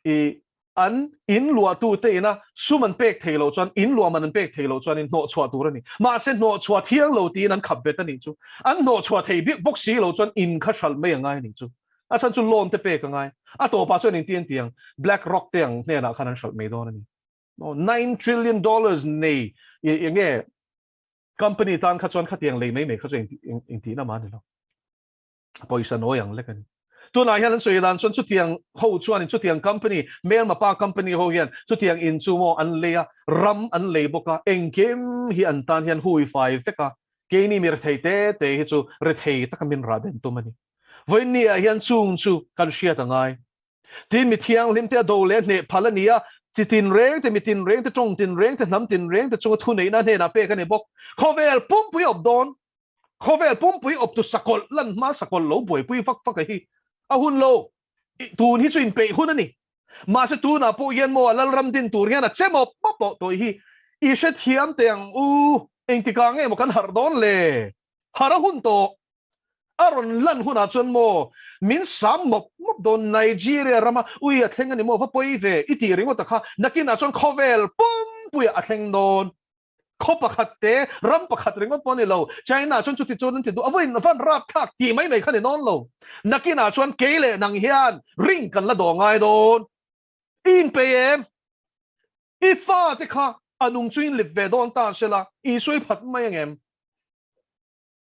i an in luahtute ina sum an pek thei loh chuan in luah man an pek thei loh chuanin hnawhchhuah tur a ni. Mahse hnawhchhuah thiang lo tiin an khap bet a nih chu. An hnawhchhuah thei bik bawk si lo chuan in kha hralh mai a ngai a nih chu. A chhan chu loan te pek a ngai. A tawpah chuan engti an ti ang? Black Rock te ang hnenah khan an hralh mai dawn a ni. $9 trillion nei eng nge company tan kha chuan khatiang lei mai mai kha chu engtihna mah a ni lo. Pawisa nawi ang lek a ni. Tunah hian an sawi dan chuan chutiang ho chuanin chutiang company, hmelma pa company ho hian chutiang in chu maw an lei a, ram an lei bawk a, engkim hi an tan hian hui fai vek a, keini mi rethei te te hi chu rethei taka min rah den tum a ni. Vawiinniah hian chung chu kan hriat a ngai. Tin, mi thianghlim te a do leh a hneh phal a ni a, chi tinreng te, mi tinreng te, tawng tinreng te, hnam tinreng te chunga thuneihna hnenah pek a ni bawk. Khawvel pumpui awp dawn, khawvel pumpui awptu sakawlh lan hma sakawlh lo buaipui vak vak a hi a hun lo. Tun hi chu inpeih hun a ni. Mahse tunah pawh hian maw a Lalram din tur hian a che mawp mawp tawh tawh hi i hrethiam teh ang u, engtikah nge maw kan harh dawn le? Harh a hun tawh. A rawn lan hunah chuan maw min sam mawp mawp dawn Nigeria rama ui a thleng a ni maw va pawi ve i tih ringawt a kha nakinah chuan khawvel pumpuiah a thleng dawn. Khaw pakhat te ram pakhat ringawt pawh a ni lo China chuan chuti chuan an ti duh a vawiin van rapthlak tih mai mai kha ni dawn lo. Nakinah chuan kei leh nang hian ring kan la daw ngai dawn. I inpei em? I fate kha a nung chu in lip ve dawn ta sela i sawi phat mai angem?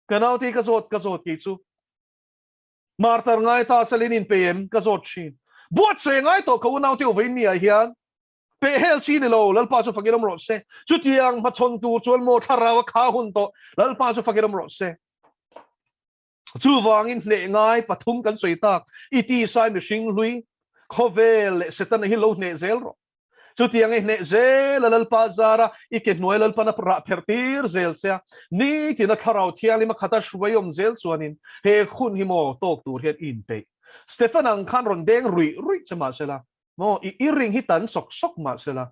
Ka naute hi ka zawt ka zawt kei chu. Martar ngai ta sel in inpei em? Ka zawt thin. Buatsawi ngai tawh ka unaute uvain mi ah hian peh hel chi ni lo, Lalpa chu fakin awm rawh se. Chutiang hmachhawn tur chuan maw thlarau a kha hun tawh, Lalpa chu fakin awm rawh se. Chuvangin hneh ngai pathum kan sawi tak, i tisai mihring hlui, khawvel leh Setana hi lo hneh zel rawh. Chutiang i hneh zel a Lalpa zara i ke hnuai Lalpan a rah pherh tir zel che a, nitin a Thlarau Thianghlim a khata hruai awm zel chuanin he hun hi maw tawk tur hian i inpeih. Stephen ang khan rawn deng ruih ruih che mahsela maw i earring hi tan sawk sawk mahsela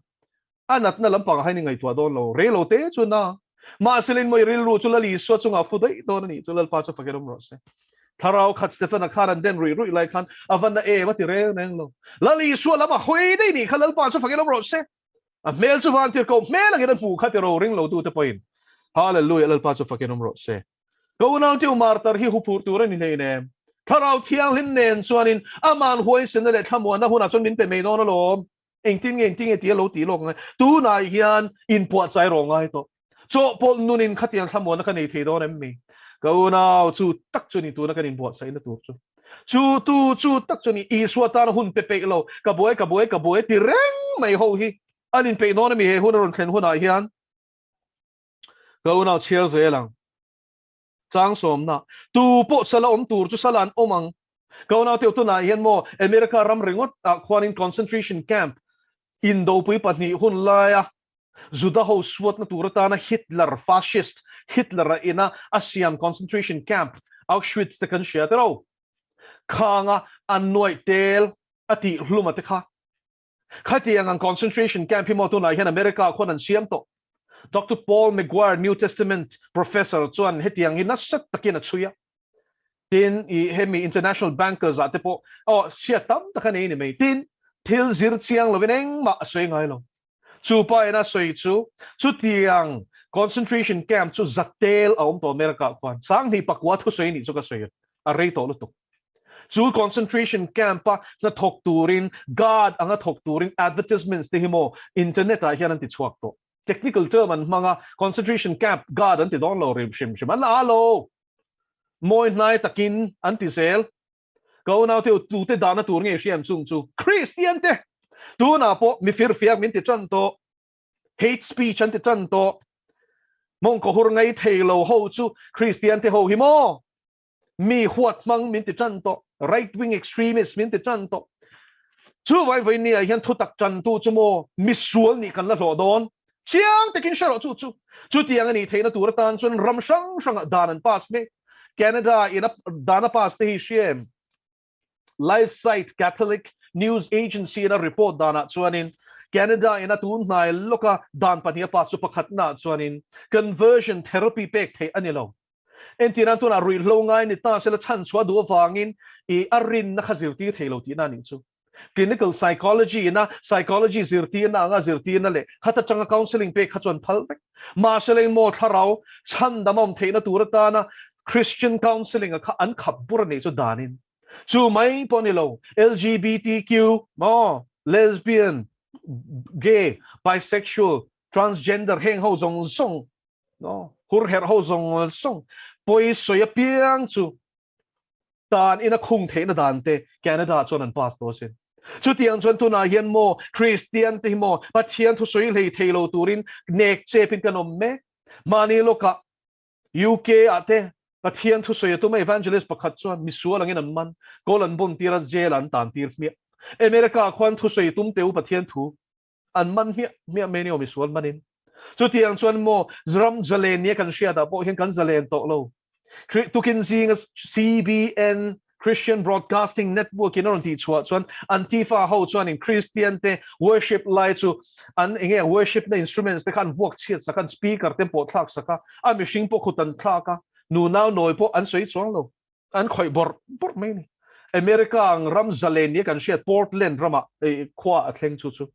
a natna lampangah hian i ngaihtuah dawn lo, rei lo te chu na. Mahsela in maw i rilru chu Lal Isua chungah fu daih dawn a nih chu Lalpa chu fakin awm rawh se. Thlarau khat Stefana khan an den ruih ruih lai khan a va na em a ti reng reng lo. Lal Isua lam a hawi daih nih kha Lalpa chu fakin awm rawh se. A hmel chu van tir ko hmel angin a hmuh kha ti ro ring lo tute pawhin Hallelujah Lalpa chu fakin awm rawh se. Ka unautiu martar hi huphurh tur a ni hleinem. Thlarau Thianghlim nen chuanin aman huaisenna leh thlamuanna hunah chuan min pe mai dawn alawm. Engtin nge engtin nge tia lo tih lawk ngai? Tunah hian inpuahchai rawh ngai tawh. Chawhpawlh nunin khatiang thlamuanna ka nei thei dawn em mi? Ka unau, chu tak chu ni tuna kan inbuatsaihna tur chu. Chu tu chu tak chu ni Isua tana hun pe peih lo, ka buai ka buai ka buai ti reng mai ho hi an inpeih dawn em mi he hun a rawn thlen hunah hian? Ka unau chhiar zel ang. Chang sawmna, Tu pawh sala awm tur chu sala an awm ang. Ka unau teuh tunah hian maw America ram ringawt ah khuanin concentration camp indopui pahnih hun laia Juda ho suatna tur atana Hitler, fascist Hitler a ina a siam concentration camp Auschwitz te kan hria tiro. Khanga an nuaih tel a tih hluma te kha Khatiang ang concentration camp hi maw tunah hian America ah khuan an siam tawh. Doctor Paul McGuire, New Testament professor chuan hetiang hi nasa takin a chhui a. Tin, i hemi international bankers ah te pawh aw hriat tam tak a nei ni mai. Tin, thil zir chiang lovin engmah a sawi ngai lo. Chu pa ina sawi chu chutiang concentration camp chu zatel a awm tawh America ah khuan. Sanghnih pakua thusawi nih chu ka sawi a rei tawh lutuk. Chu concentration camp a hnathawk turin guard anga thawk turin advertisements te hi maw internet ah hian an ti chhuak tawh. Technical term an hmang a, concentration camp guard an ti dawn lo rim hrim hrim an a lo. Mawi hnai takin an ti zel. Ka unau te u tute dahna tur nge hriam chung chu Kristian te tunah pawh mi firfiak min ti tan tawh. Hate speech an ti tan tawh. Mawngkaw hur ngai thei lo ho chu Kristian te ho hi maw? Mi huat hmang min ti tan tawh, right wing extremist min ti tan tawh. Chu vai vai nia hian thutak tantu chu maw misual nih kan la hlawh dawn. Chiang takin hre rawh chu chu. Chutiang a nih theihna tur atan chuan ram hrang hrangah dan an pass mek. Canada in a dan a pass te hi hria em? Live site Catholic News Agency in a report danah chuanin Canada in a tun hnai lawka dan pahnih a pass chu pakhatnaah chuanin conversion therapy pek theih a ni lo. Entirnan tunah ruihhlo ngai ni ta sela chhanchhuah duh avangin i a rinna kha zirtir thei lo tihna a nih chu. Clinical psychology ina psychology zirtirna anga zirtirna leh khat atanga counselling pek kha chuan phal vek. Mahse leng maw thlarau chhandam a awm theihna tur atana Christian counselling a kha an khap bur a nih chu danin. Chu mai pawh a ni lo, LGBTQ maw, lesbian, gay, bisexual, transgender heng ho zawng zawng No, hur herh ho zawng zawng pawi sawi apiang chu dan ina khung theihna dan te Canada chuan an pass tawh asin. Chutiang chuan tunah hian maw Kristian te hi maw Pathian thusawi hlei thei lo turin nek chepin kan awm mek. Mahni lawkah UK ah te Pathian thusawi a tum a evangelist pakhat chuan misual angin an man, kawl an bun tir a jail ah an tan tir hmiah. America ah khuan thusawi tum teh u Pathian thu an man hmiah hmiah mai ni aw misual manin. Chutiang chuan maw ram zalen nia kan hriatah pawh hian kan zalen tawh lo. Tukin zinga CBN Christian Broadcasting Network in a rawn tih chhuah chuan Antifa ho chuanin Christian te worship lai chu an enge worship na instruments te kha an vuak chhiat sak a, an speaker te pawh thlak sak a, a mihring pawh khut an thlak a, nunau nawi pawh an sawi chuang lo. An khawih bawrh bawrh mai a ni. America ang ram zalen nia kan hriat Portland ramah khua a thleng chu chu.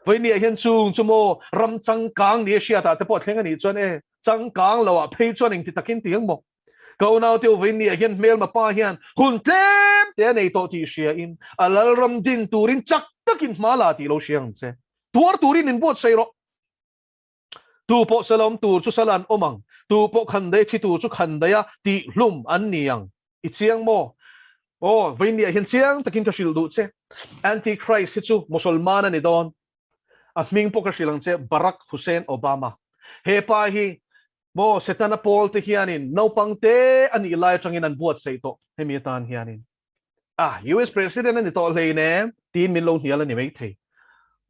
Vawinia hian chung chu maw ram changkang nia hriatah te pawh a thleng a nih chuan e, changkang loah phei chuan engti takin ti ang maw? Ka unaute u vawinia hian hmelma pa hian hun tlem te a nei tawh tih hria in a lalram din turin chak takin hma la tih lo hria ang che. Tuar turin min buatsaih rawh. Tu pawh sala awm tur chu sala an awm ang, tu pawh khandaih thi tur chu khandaiha tih hlum an ni ang. I chiang maw? Aw, vawiinniah hian chiang takin ka hrilh duh che. Antichrist hi chu Mosolman a ni dawn. A hming pawh ka hrilh ang che, Barack Hussein Obama. He pa hi maw Setana pawl te hianin naupang te a nih lai atangin an buatsaih tawh hemi atan hianin. Ah, US President a ni tawh hleinem tiin min lo hnial a ni maithei.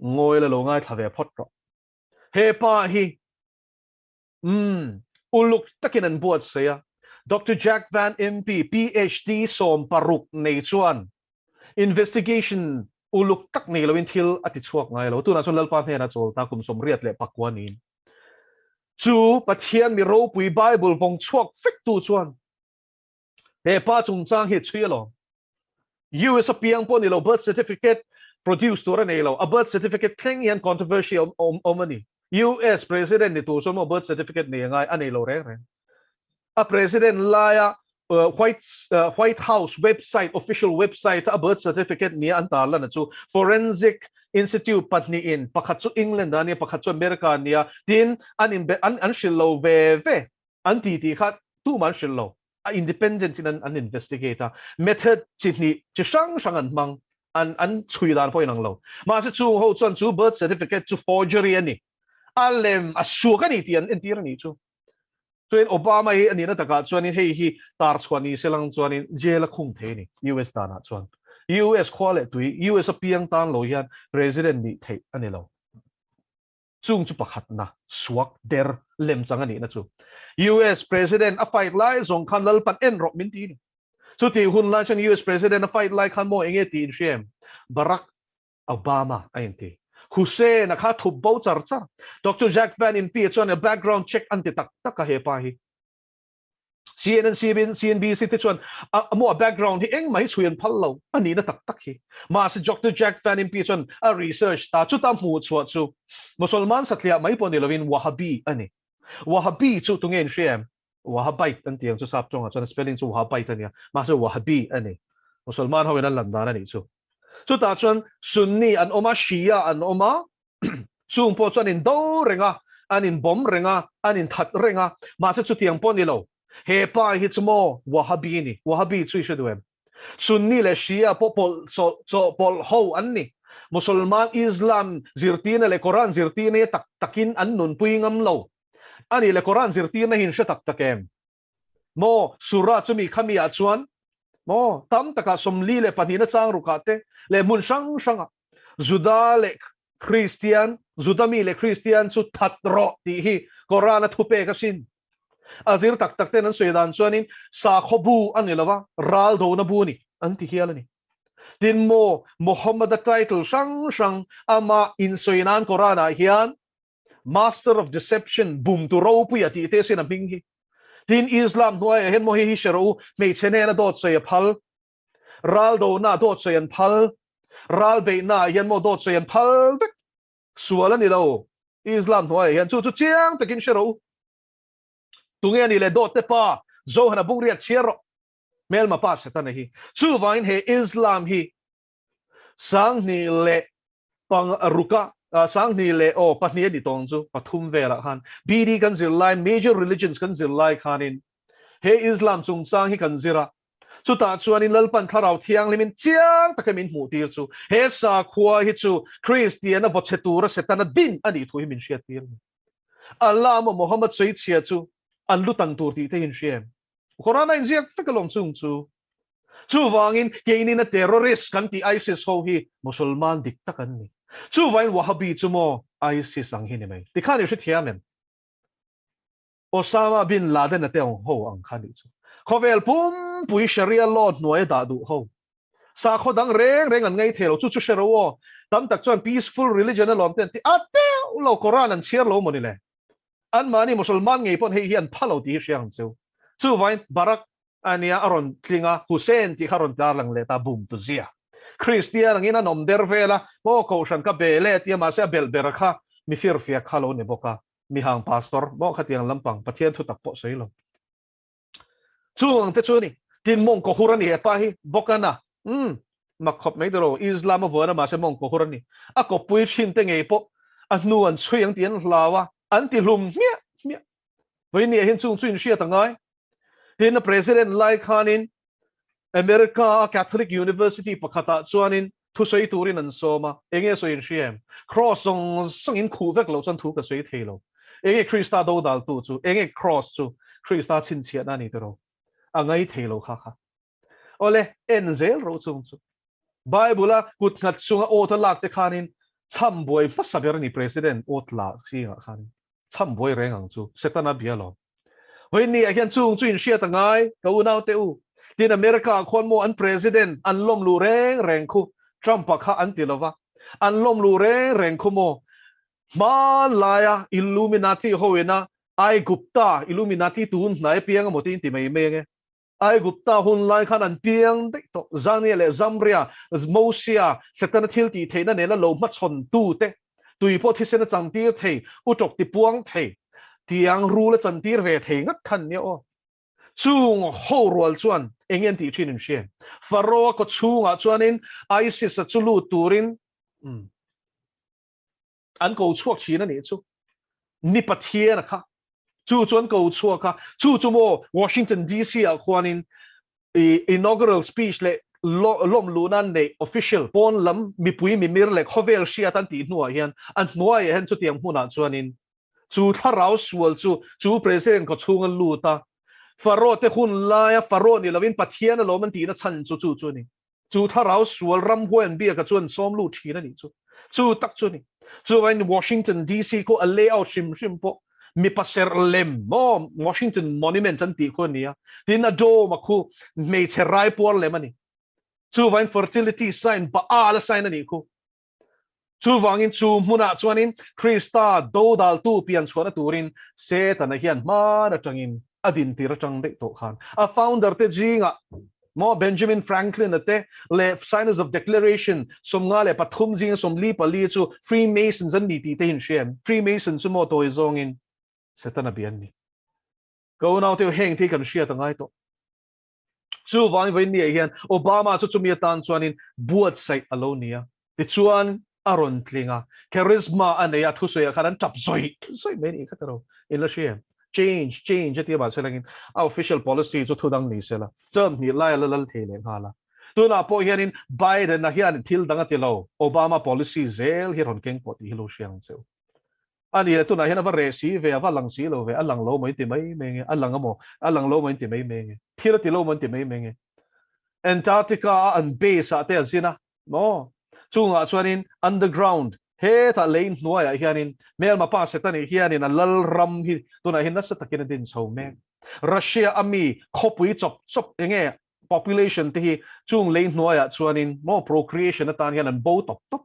Ngawi la lo ngaithla ve phawt rawh. He pa hi umm uluk takin an buatsaih a, Doctor Jack Van Impe, PhD 16 nei chuan investigation uluk tak nei loin thil a ti chhuak ngai lo. Tunah chuan Lalpa hnenah chawl ta kum 89 niin chu Pathian mi ropui Bible vawng chhuak vek tu chuan He pa chungchang hi a chhui alawm. US a piang pawh ni lo, birth certificate produce tur a nei lo. A birth certificate thleng hian controversy a awm awm a ni. US president ni tur chuan maw birth certificate nei a ngai, a nei lo reng reng. A president laia White White House website, official website a birth certificate nia an tarlan a chu Forensic Institute pahnihin, pakhat chu England ah a nia, pakhat chu America a nia, tin an inbe an an hrilh lo ve ve. An ti tih kha tumah an hrilh lo. A independent in an investigate a, method chi hnih chi hrang hrang an hmang, an an chhui dan pawh inang lo. Mahse chung ho chuan chu birth certificate chu forgery a ni, a lem a suak a ni tih an entir a nih chu. Chuan Obama hi a nihna takah chuanin hei hi tar chhuah ni se lang chuanin jail a khung thei a ni US danah chuan. US khua leh tui, US a piang tan lo hian president nih theih a ni lo. Chung chu pakhatna suak der lemchang a nihna chu US President a fight lai zawng khan Lalpan en rawh min ti ni. Chutih hun lai chuan US President a fight lai khan maw enge tiin hria em? Barack Obama a inti. Hussein a kha thup bo char char. Doctor Jack Van Impe chuan a background check an ti tak tak a hepa hi. CNN, CBN, CNBC te chuan a maw a background hi engmah hi chhui an phal lo a nihna tak tak hi. Mahse Doctor Jack Van Impe chuan a research ta chuta hmuh chhuah chu Musalman satliah mai pawh ni lovin Wahhabi a ni. Wahhabi chu tunge in hria em? Wahhabite an ti ang chu sap tawngah chuan a spelling chu Wahhabite a nia, mahse Wahhabi a ni. Musalman ho in an lan dan a nih chu. Chutah chuan Sunni an awm a, Shia an awm a, Chung pawh chu an indo reng a, an inbawm reng a, an inthat reng a, mahse chutiang pawh ni lo. He pa hi chu maw Wahhabi a ni. Wahhabi chu i hre duh em? Sunni leh Shia pawh pawlh chawh chawh pawlh ho an ni. Musulman Islam zirtirna leh Quran zirtirna hi tak takin an nunpui ngam lo. A nih leh Quran zirtirna hi in hre tak tak em? Maw Surah chumi khami ah chuan maw tam takah 42na chang rukah te leh hmun hrang hrangah Juda leh Kristian, Juda mi leh Kristian chu that rawh tih hi Quran a thupek asin. A zir tak tak ten an sawi dan chuanin sakhaw bu a ni lova, ral dona bu a ni an ti hial a ni. Tin maw Muhammad-a title hrang hrang amah insawi nan Quran ah hian Master of Deception, bumtu ropuia tih te sin a hming hi. Tin, Islam hnuaiah hian maw hei hi hre rawh u, hmeichhe hnena dawt sawi a phal, ral donaah dawt sawi an phal, ral beihnaah hian maw dawt sawi an phal vek. Sual a ni lo, Islam hnuaiah hian chu chu chiang takin hre rawh u. Tunge a nih leh dawt te pa, Zohana bungriat chhiar rawh, hmelma pa Setana hi. Chuvangin he Islam hi 2000 leh pang ruka 2000 leh aw pahnih a ni tawng chu pathum velah khan BD kan zir lai major religions kan zir lai khanin he Islam chungchang hi kan zir a chutah chuanin Lalpan thlarau thianghlimin chiang taka min hmuh tir chu he sakhua hi chu Kristiana vaw chhe tura Setana din a nih thu hi min hriat tir a ni. Allah maw Muhammad sawichhia chu an lu tan tur tih te hi in hria em? Quran a inziak vek alawm chung chu. Chuvangin keinin a terrorist kan tih ISIS ho hi Musulman dik tak an ni. Chuvangin Wahhabi chu maw ISIS ang hi ni mai. Tikhan i hrethiam em? Osama bin Laden a te ang ho ang kha nih chu. Khawvel pumpui Sharia law hnuai a dah duh ho. Sakhaw dang reng reng an ngei thei lo. Chu chu hre ro aw. Tam tak chuan peaceful religion alawm te an ti a teuh lo Quran an chhiar lo maw ni le? Anmahni Musulman ngei pawn hei hi an pha lo tih hi hria ang cheu. Chuvangin Barack. A nia, a rawn tling a, Hussein tih kha a rawn tarlang leh ta, bum tu zia. Kristian angin an awm der vel a, maw Kohhran ka bel e tia mahse a belh ber kha mi firfiak kha lo ni bawk a, mihang pastor maw khatiang lampang Pathian thu tak pawh sawi lo. Chung ang te chu a ni. Tin mawngkaw hur a ni hepa hi bawk a na. Umm, mak khawp mai tiraw, Islam a vuan a mahse mawngkaw hur a ni. A kawppui thin te ngei pawh a hnu an chhui ang tih an hlau a, an ti hlum hmiah hmiah. Vawinia hian chung chu inhriat a ngai. Tin a President lai khanin America a Catholic University pakhatah chuanin thusawi turin an sawm a, enge sawi in hria em? Cross zawng zawng in khuh vek loh chuan thu ka sawi thei lo. Enge Krista dodaltu chu? Enge Cross chu? Krista chhinchhiahna a ni tiraw? A ngai thei lo kha kha. Awle, en zel ro chung chu. Bible a kut nghat chunga oath a lak te khanin chham buai hmasa ber a ni President oath la zingah khanin chham buai reng ang chu Setana bia lawm. Vawiin ah hian chung chu in hriat a ngai ka unau te u. Tin America ah khuan maw an President an lawm luh reng reng khu Trump a kha an ti lova an lawm luh reng reng khu maw hmanlaia Illuminati ho ina Aigupta Illuminati tun hnai piang emaw tiin ti mai mai ange. Aigupta hun lai khan an piang daih tawh. Zania leh Zamria, Mosia, Setana thil tih theihna nena lo hmachhawn tute, tui pawh thisen a chantir thei, utawk ti puang thei, tiang rul a chantir ve thei ngat khan nia aw. Chung ho rual chuan eng nge an tih thin in hria? Pharaoh-a kaw chhungah chuanin Isis-a chu lut turin An ko chhuak thin a nih chu. Ni Pathian a kha. Chu chu an ko chhuak a. Chu chu maw Washington DC ah khuanin i inaugural speech leh lawm luhna an neih official pawn lam mipui mimir leh khawvel hriat an tih hnuah hian a hnuaiah hian chutiang hmunah chuanin chu thlarau sual chu chu president khaw chhunga lut a Pharaoh te hun laia Pharaoh ni lovin Pathian alawm an tihna chhan chu chu chu a ni. Chu thlarau sual ramhuai an biaka chuan sawm lut thin a nih chu. Chu tak chu a ni. Chuvangin Washington DC khu a layout hrim hrim pawh mipa serh lem maw Washington Monument an tih khu a ni a. Tin a dome a khu hmeichhe raipuar lem a ni. Chuvangin fertility sign Baal a sign a nih khu. Chuvangin chu hmunah chuanin Krista dodaltu pian chhuahna turin Setana hian hman atangin a dintir atang daih tawh khan a founder te zingah maw Benjamin Franklin-a te leh Signers of Declaration 53 zinga 44 chu Freemasons an ni tih te hi in hria em? Freemason chu maw tawi zawngin Setana bia an ni. Ka unaute heng te hi kan hriat a ngai tawh. Chuvangin vawiin ni ah hian Obama chu chumi atan chuanin buatsaih a lo ni a, tichuan a rawn tling a, charisma a nei a, thusawi ah khan an tap zawih zawih mai a nih kha ta ro, in la hria em? Change, change a ti a mahse langin a official policy chu thu dang ni se la, term hnih lai a la lal thei leh nghal a. Tunah pawh hianin Biden-a hian thil dang a ti lo, Obama policy zel hi rawn keng pawh tih hi lo hria ang che u. A ni le, tunah hian a va reh si ve, a va lang si lo ve, a lang lo maw in ti mai mai nge, a lang a maw, a lang lo maw in ti mai mai nge, thil a ti lo maw in ti mai mai nge. Antarctica a an base ah te a zin a, maw? Chungah chuanin underground, hetah lei hnuaiah hianin hmelma pa Setani hianin a lal ram hi tunah hian nasa takin a din chho mek. Russia a mi khawpui chawp chawp enge population te hi chung lei hnuaiah chuanin maw procreation atan hian an bo tawp tawp.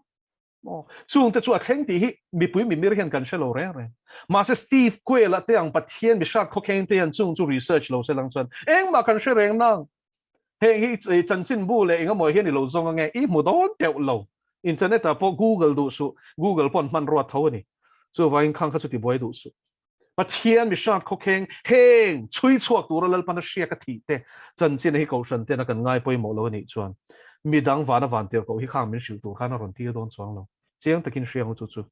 Maw? Chungte chu a thleng tih hi mipui mimir hian kan hre lo reng reng. Mahse Steve Quayle-a te ang Pathian mihrat khawkheng te hian chung chu research lo se lang chuan engmah kan hre reng nang. Heng hi chanchinbu leh engemaw hian i lo zawng ange, i hmu dawn teuh lo. Internet ah pawh Google duh suh, Google pawh an hmanrua tho a ni. Chuvangin khang kha chu tibuai duh suh. Pathian mihrat khawkheng heng chhui chhuak tura Lalpan a hriak a thih te chanchin hi Kohhran tena kan ngai pawimawh lo a nih chuan midang vana van tir koh hi khang min hrilh tur khan a rawn tir dawn chuang lo. Chiang takin hria ang chu chu.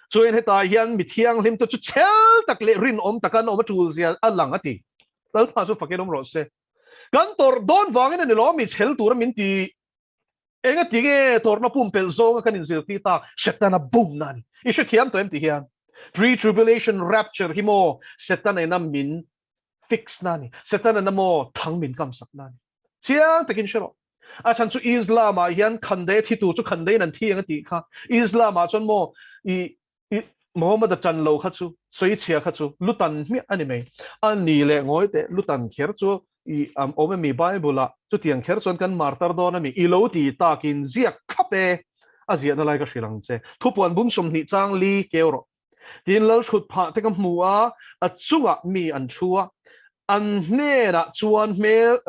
Chuan hetah hian mi thianghlim te chu chhel tak leh rinawm taka an awm a tul zia a lang a ti. Lalpa chu fakin awm rawh se. Kan tawrh dawn vangin a ni lo mi chhel tura min ti Enga ti nge tawrhna pumpelh zawnga kan inzirtir tak Setana bumna a ni. I hrethiam tawh em ti hian Pre-tribulation rapture hi maw Setana ina min fix na a ni. Setana ina maw thang min kamsak na a ni. Chiang takin hre rawh. A chhan chu Islam ah hian khandei a thi tur chu khandeiin an thi ang a tih kha. Islam ah chuan maw i I Muhammad a tan lo kha chu, sawichhia kha chu lutan hmiah a ni mai. A ni leh ngawi teh, lutan kher chu i awm emi Bible ah chutiang kher chuan kan martar dawn a mi? I lo ti takin ziak thlap e, a ziahna lai ka hrilh ang che. Thupuan bung 20 chang li keu rawh. Tin Lalhrut phah te ka hmu a, a chungah mi an thu a. An hnenah chuan hmel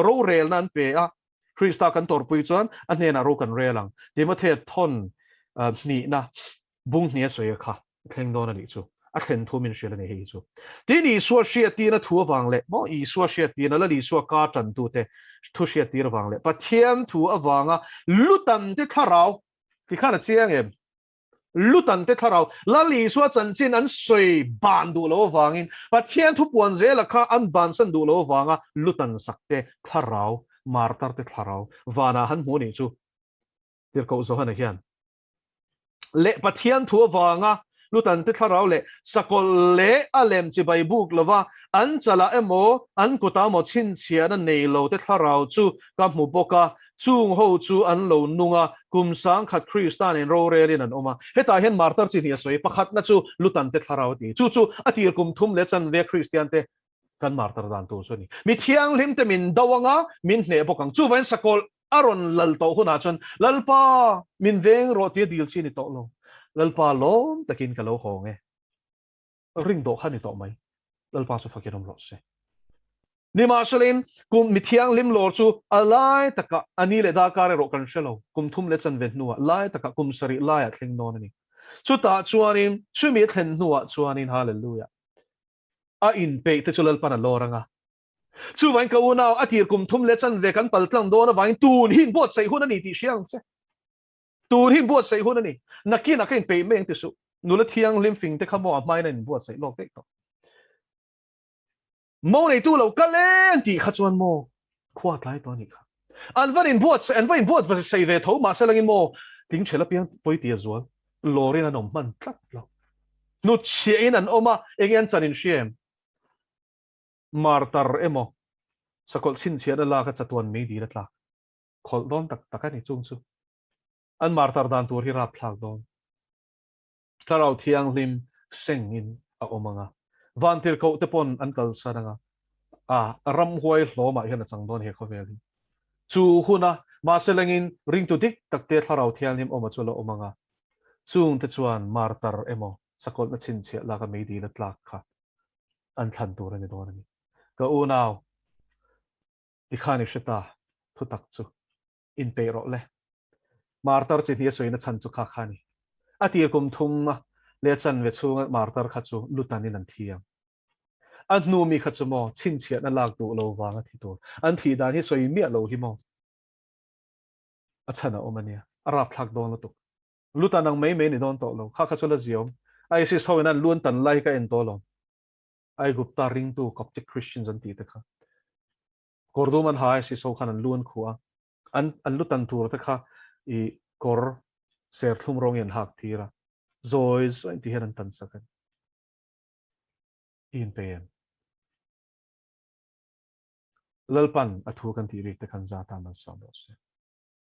rorelna an pe a, Krista kan tawrhpui chuan a hnenah ro kan rel ang. Timothea thawn hnihna bung hnih a sawi a kha a thleng dawn a nih chu. A thlen thu min hrilh a ni hei hi chu. Tin, Isua hriattirna thu avang leh maw Isua hriattirna Lal Isua ka tantute thu hriattir avang leh Pathian thu avanga lutante thlarau tikhan a chiang em? Lutante thlarau Lal Isua chanchin an sawi ban duh lo avangin Pathian thu puan zela kha an bansan duh lo avanga lutan sakte thlarau, martarte thlarau vanah han hmu nih chu Tirhkoh Johana hian leh Pathian thu avanga lutante thlarau leh sakawlh leh a lem chibai buk lova an chalah emaw an kutah emaw chhinchhiahna nei lote thlarau chu ka hmu bawk a, Chung ho chu an lo nung a, kum 1000 Krista nen rorelin an awm a. Hetah hian martar chi hnih a sawi, pakhatna chu Lutante thlarau a ti. Chu chu a tir kum thum leh chanve Kristiante kan martar dan tur chu a ni. Mi thianghlimte min do anga min hneh bawk ang. Chuvangin sakawlh a rawn lal tawh hunah chuan, Lalpa, min veng rawh tia dil chi a ni tawh lo. Lalpa lawm takin ka lo hawng e. Ring dawh kha ni tawh mai. Lalpa chu fakin awm rawh se. Nimahselain, kum mi thianghlim lawr chu a lai takah a ni leh darkar erawh kan hre lo. Kum thum leh chanve hnuah lai takah kum sarih laiah thleng dawn a ni. Chutah chuanin, chumi a thlen hnuah chuanin, Hallelujah! A inpeih te chu Lalpan a lawr ang a. Chuvangin ka unau, a tir kum thum leh chanve kan pal tlang dawn avangin tun hi inbuatsaih hun a ni tih hria ang che. Tun hi inbuatsaih hun a ni. Nakinah ka inpeih mai ang ti suh. Nula thianghlim fing te kha maw a hmain a inbuatsaih lawk daih tawh. Mo neitu lo kal e an tih kha chuan maw khua tlai tawh a nih kha. An van inbuatsaih, an va inbuatsaih ve tho mahse langin maw tling ṭhel apiang pawi ti a zual lawrin an awm hman tlat lo. Hnutchhiahin an awm a, enge an chan inhria em? Martar emaw sakawlh chhinchhiahna lak a chatuan meidil a tlak khawlh dawn tak tak a ni chung chu. An martar dan tur hi rapthlak dawn. Thlarau Thianghlim sengin a awm ang a, vantirhkoh te pawn an kalsan ang a, a ramhuai hlawmah hian a chang dawn he khawvel hi. Chu huna mahse lengin ringtu dik tak te Thlarau Thianghlim awma chu a la awm ang a, chung te chuan martar emaw sakawlhna chhinchhiah laka meidil a tlak kha an thlan tur a ni dawn a ni. Ka unau, tikhan i hre ta thutak chu. Inpeih rawh le. Martar chi hnih a sawina chhan chu kha kha a ni. A tir kum thum a leh a chanve chhunga martar kha chu lutanin an thi ang. A hnu mi kha chu maw chhinchhiahna lak duh lo vang a thi tur. An thih dan hi sawi miah lo hi maw a chhan a awm a nia. A rapthlak dawn lutuk. Lutan ang mai mai ni dawn tawh lo. Kha kha chu la ziawm. ISIS ho in an luan tan lai hi ka en tawh lo. Aigupta ringtu Coptic Christians an tih te kha. Kawr dum an ha ISIS ho khan an lu an khuh a, an an lu tan tur te kha i kawr serthlum rawng hi an hak tir a, zawi zawi ti hian an tan sak a ni. I inpei em? Lalpan a thu kan tih rik te khan za tan malsawm rawh se.